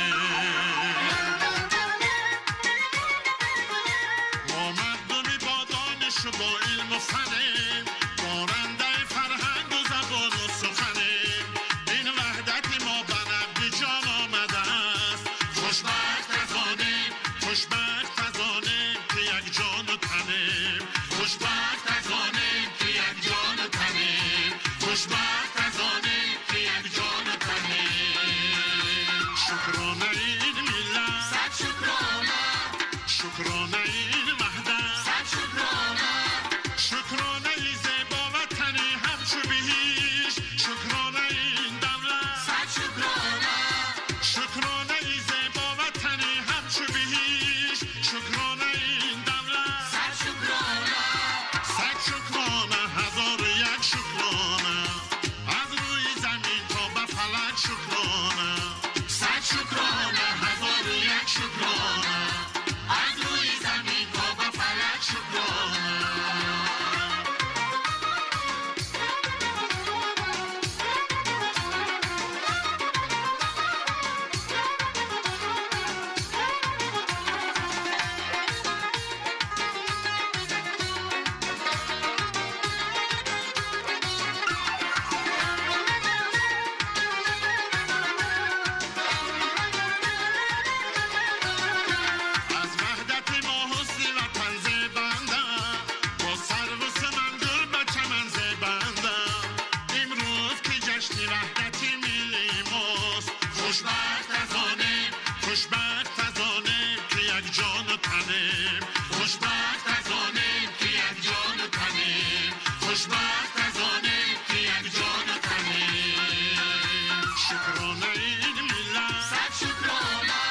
ما مردمی با دانش و با علم و فنیم دارنده فرهنگ و زبان و سخنیم این وحدت ما به نبض جان آمده است خوشبخت از آنیم خوشبخت از آنیم که یک جان و تنیم خوشبخت از آنیم که یک جان و تنیم خوشبخت از آنیم که یک جان و تنیم شکرانه این ملت
صد شکرانه
شکرانه این وحدت
صد شکرانه
شکرانه زیبا وطنی همچو بهشت شکرانه این دولت
صد شکرانه
شکرانه زیبا وطنی همچو بهشت شکرانه این دولت
صد شکرانه
صد شکرانه هزار و یک شکرانه از روی زمین تا به فلک شکرانه
صد شکرانه هزار و یک شکرانه از روی زمین تا به فلک شکرانه
از وحدت ما حسن وطن زیبنده با سرو و سمن گل به چمن زیبنده امروز که جشن وحدت ملی ماست خوشبخت از آنیم خوشبخت از آنیم که یک جان و تنیم خوشبخت از آنیم که یک جان و تنیم خوشبخت از آنیم که یک جان و تنیم شکرانه این ملت
صد شکرانه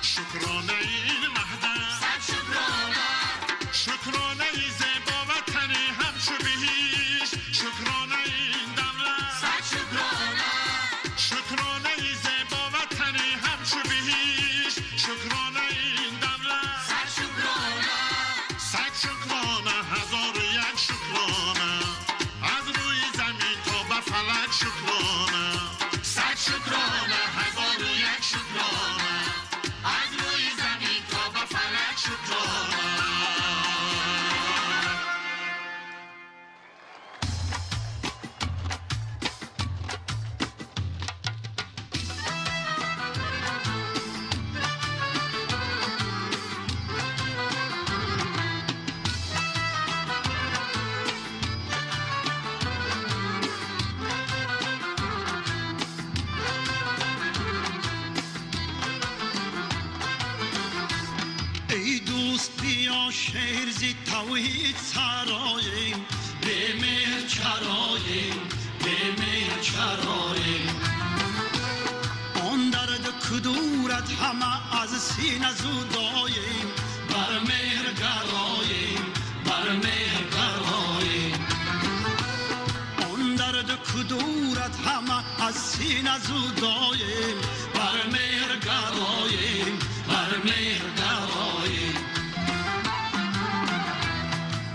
شکرانه این وحدت
صد شکرانه
شکرانه زیبا وطنی همچو بهشت شکرانه این دولت
صد شکرانه
شکرانه زیبا وطنی همچو بهشت شکرانه این دولت
صد شکرانه
صد شکرانه هزار و یک شکرانه از روی زمین تا به فلک شکرانه
صد شکرانه هزار و یک شکرانه.
توحید سراییم به مهر چراییم به مهر چراییم آن درد کدورت همه از سینه زداییم بر مهر گراییم بر مهر گراییم آن درد کدورت همه از سینه زداییم بر مهر گراییم بر مهر گراییم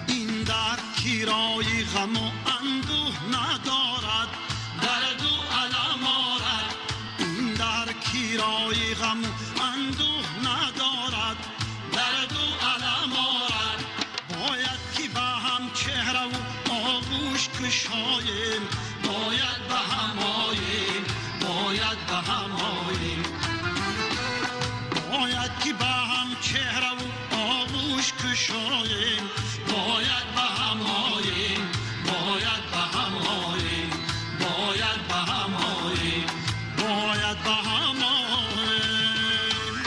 این در کرای غم و اندوه ندارد درد و الم آرد این در کرای غم و اندوه ندارد درد و الم آرد باید که به هم چهره و آغوش کشاییم باید به هم آییم باید به هم آییم باید که به هم چهره و آغوش کشاییم باید به هم آییم باید به هم آییم باید به هم آییم باید به هم آییم.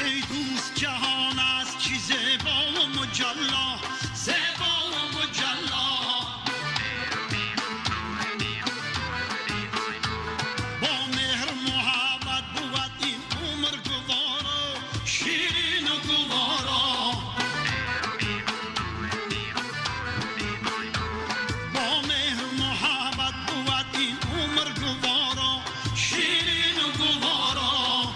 ای دوست جهان است چی زیبا و مجلا زیبا و مجلا با مهر محبت بود این عمر گوارا شیرین و گوارا با مهر محبت بود این عمر گوارا شیرین و گوارا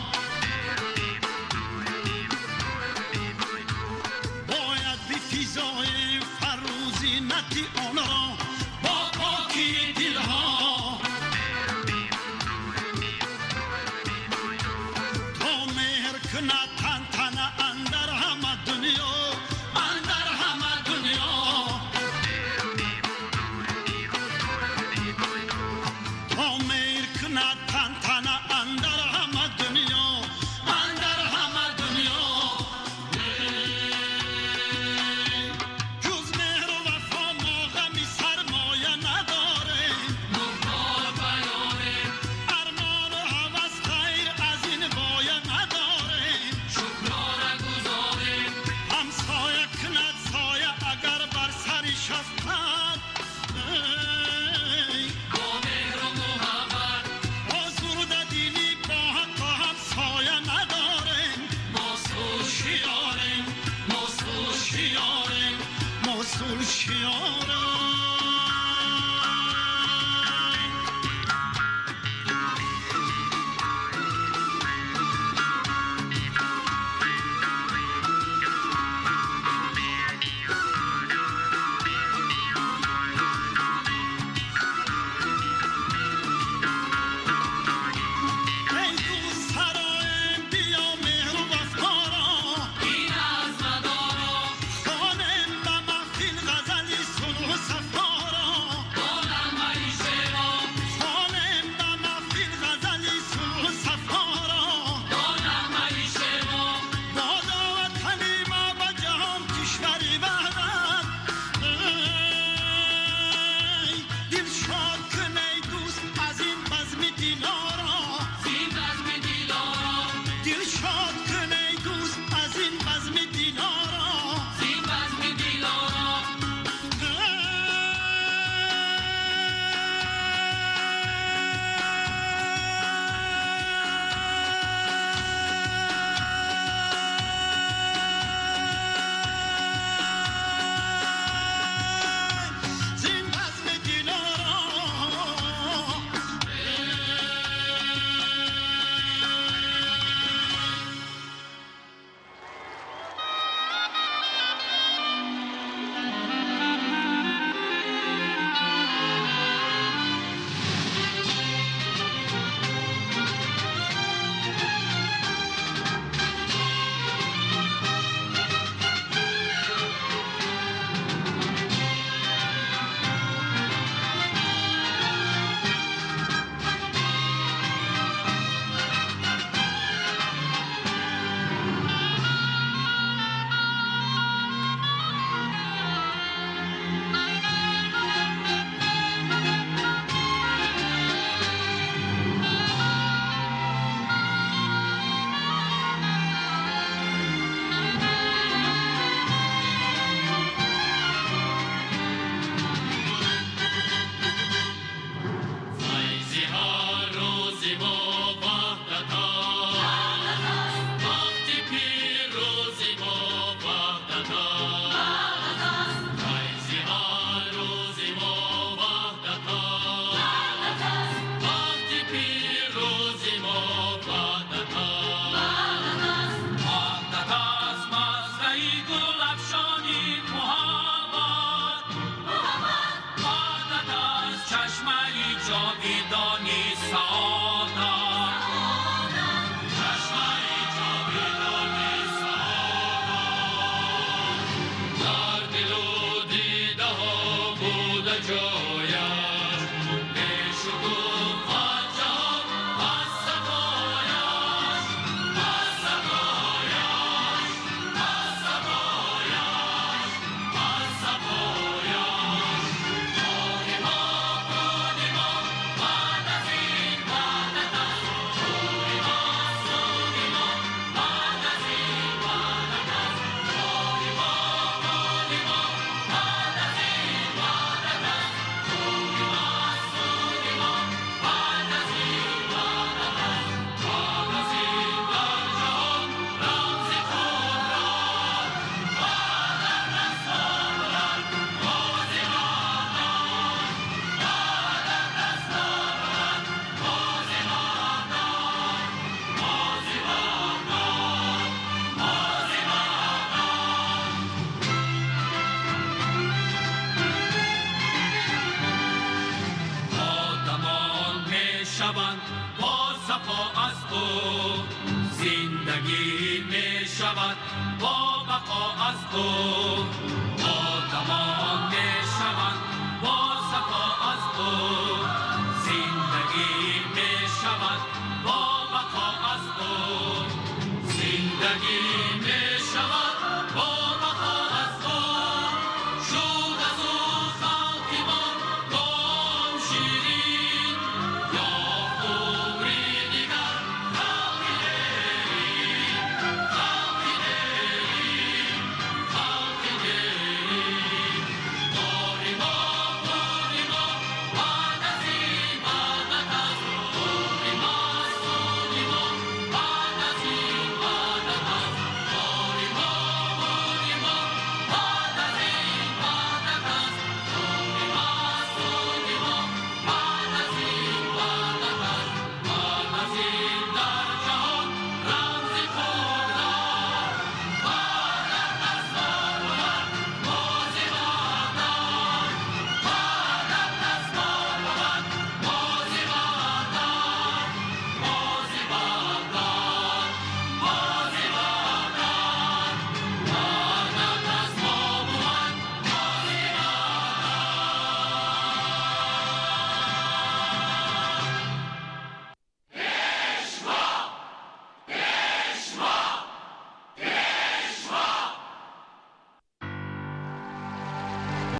باید بفیزاییم فروزینت آن را با پاکی دلها تا مهر کند تن تن اندر همه دنیا اندر همه دنیا تا مهر کند تن تن اندر همه دنیا اندر همه دنیا جز مهر و وفا ما غمی سرمایه نداریم ارمان و هوس خیر از این بایه نداریم همسایه کند سایه اگر بر سر شفقت آزرده دلی با حق و همسایه نداریم ما سوشیاریم ما سوشیاریم ما سوشیاریم.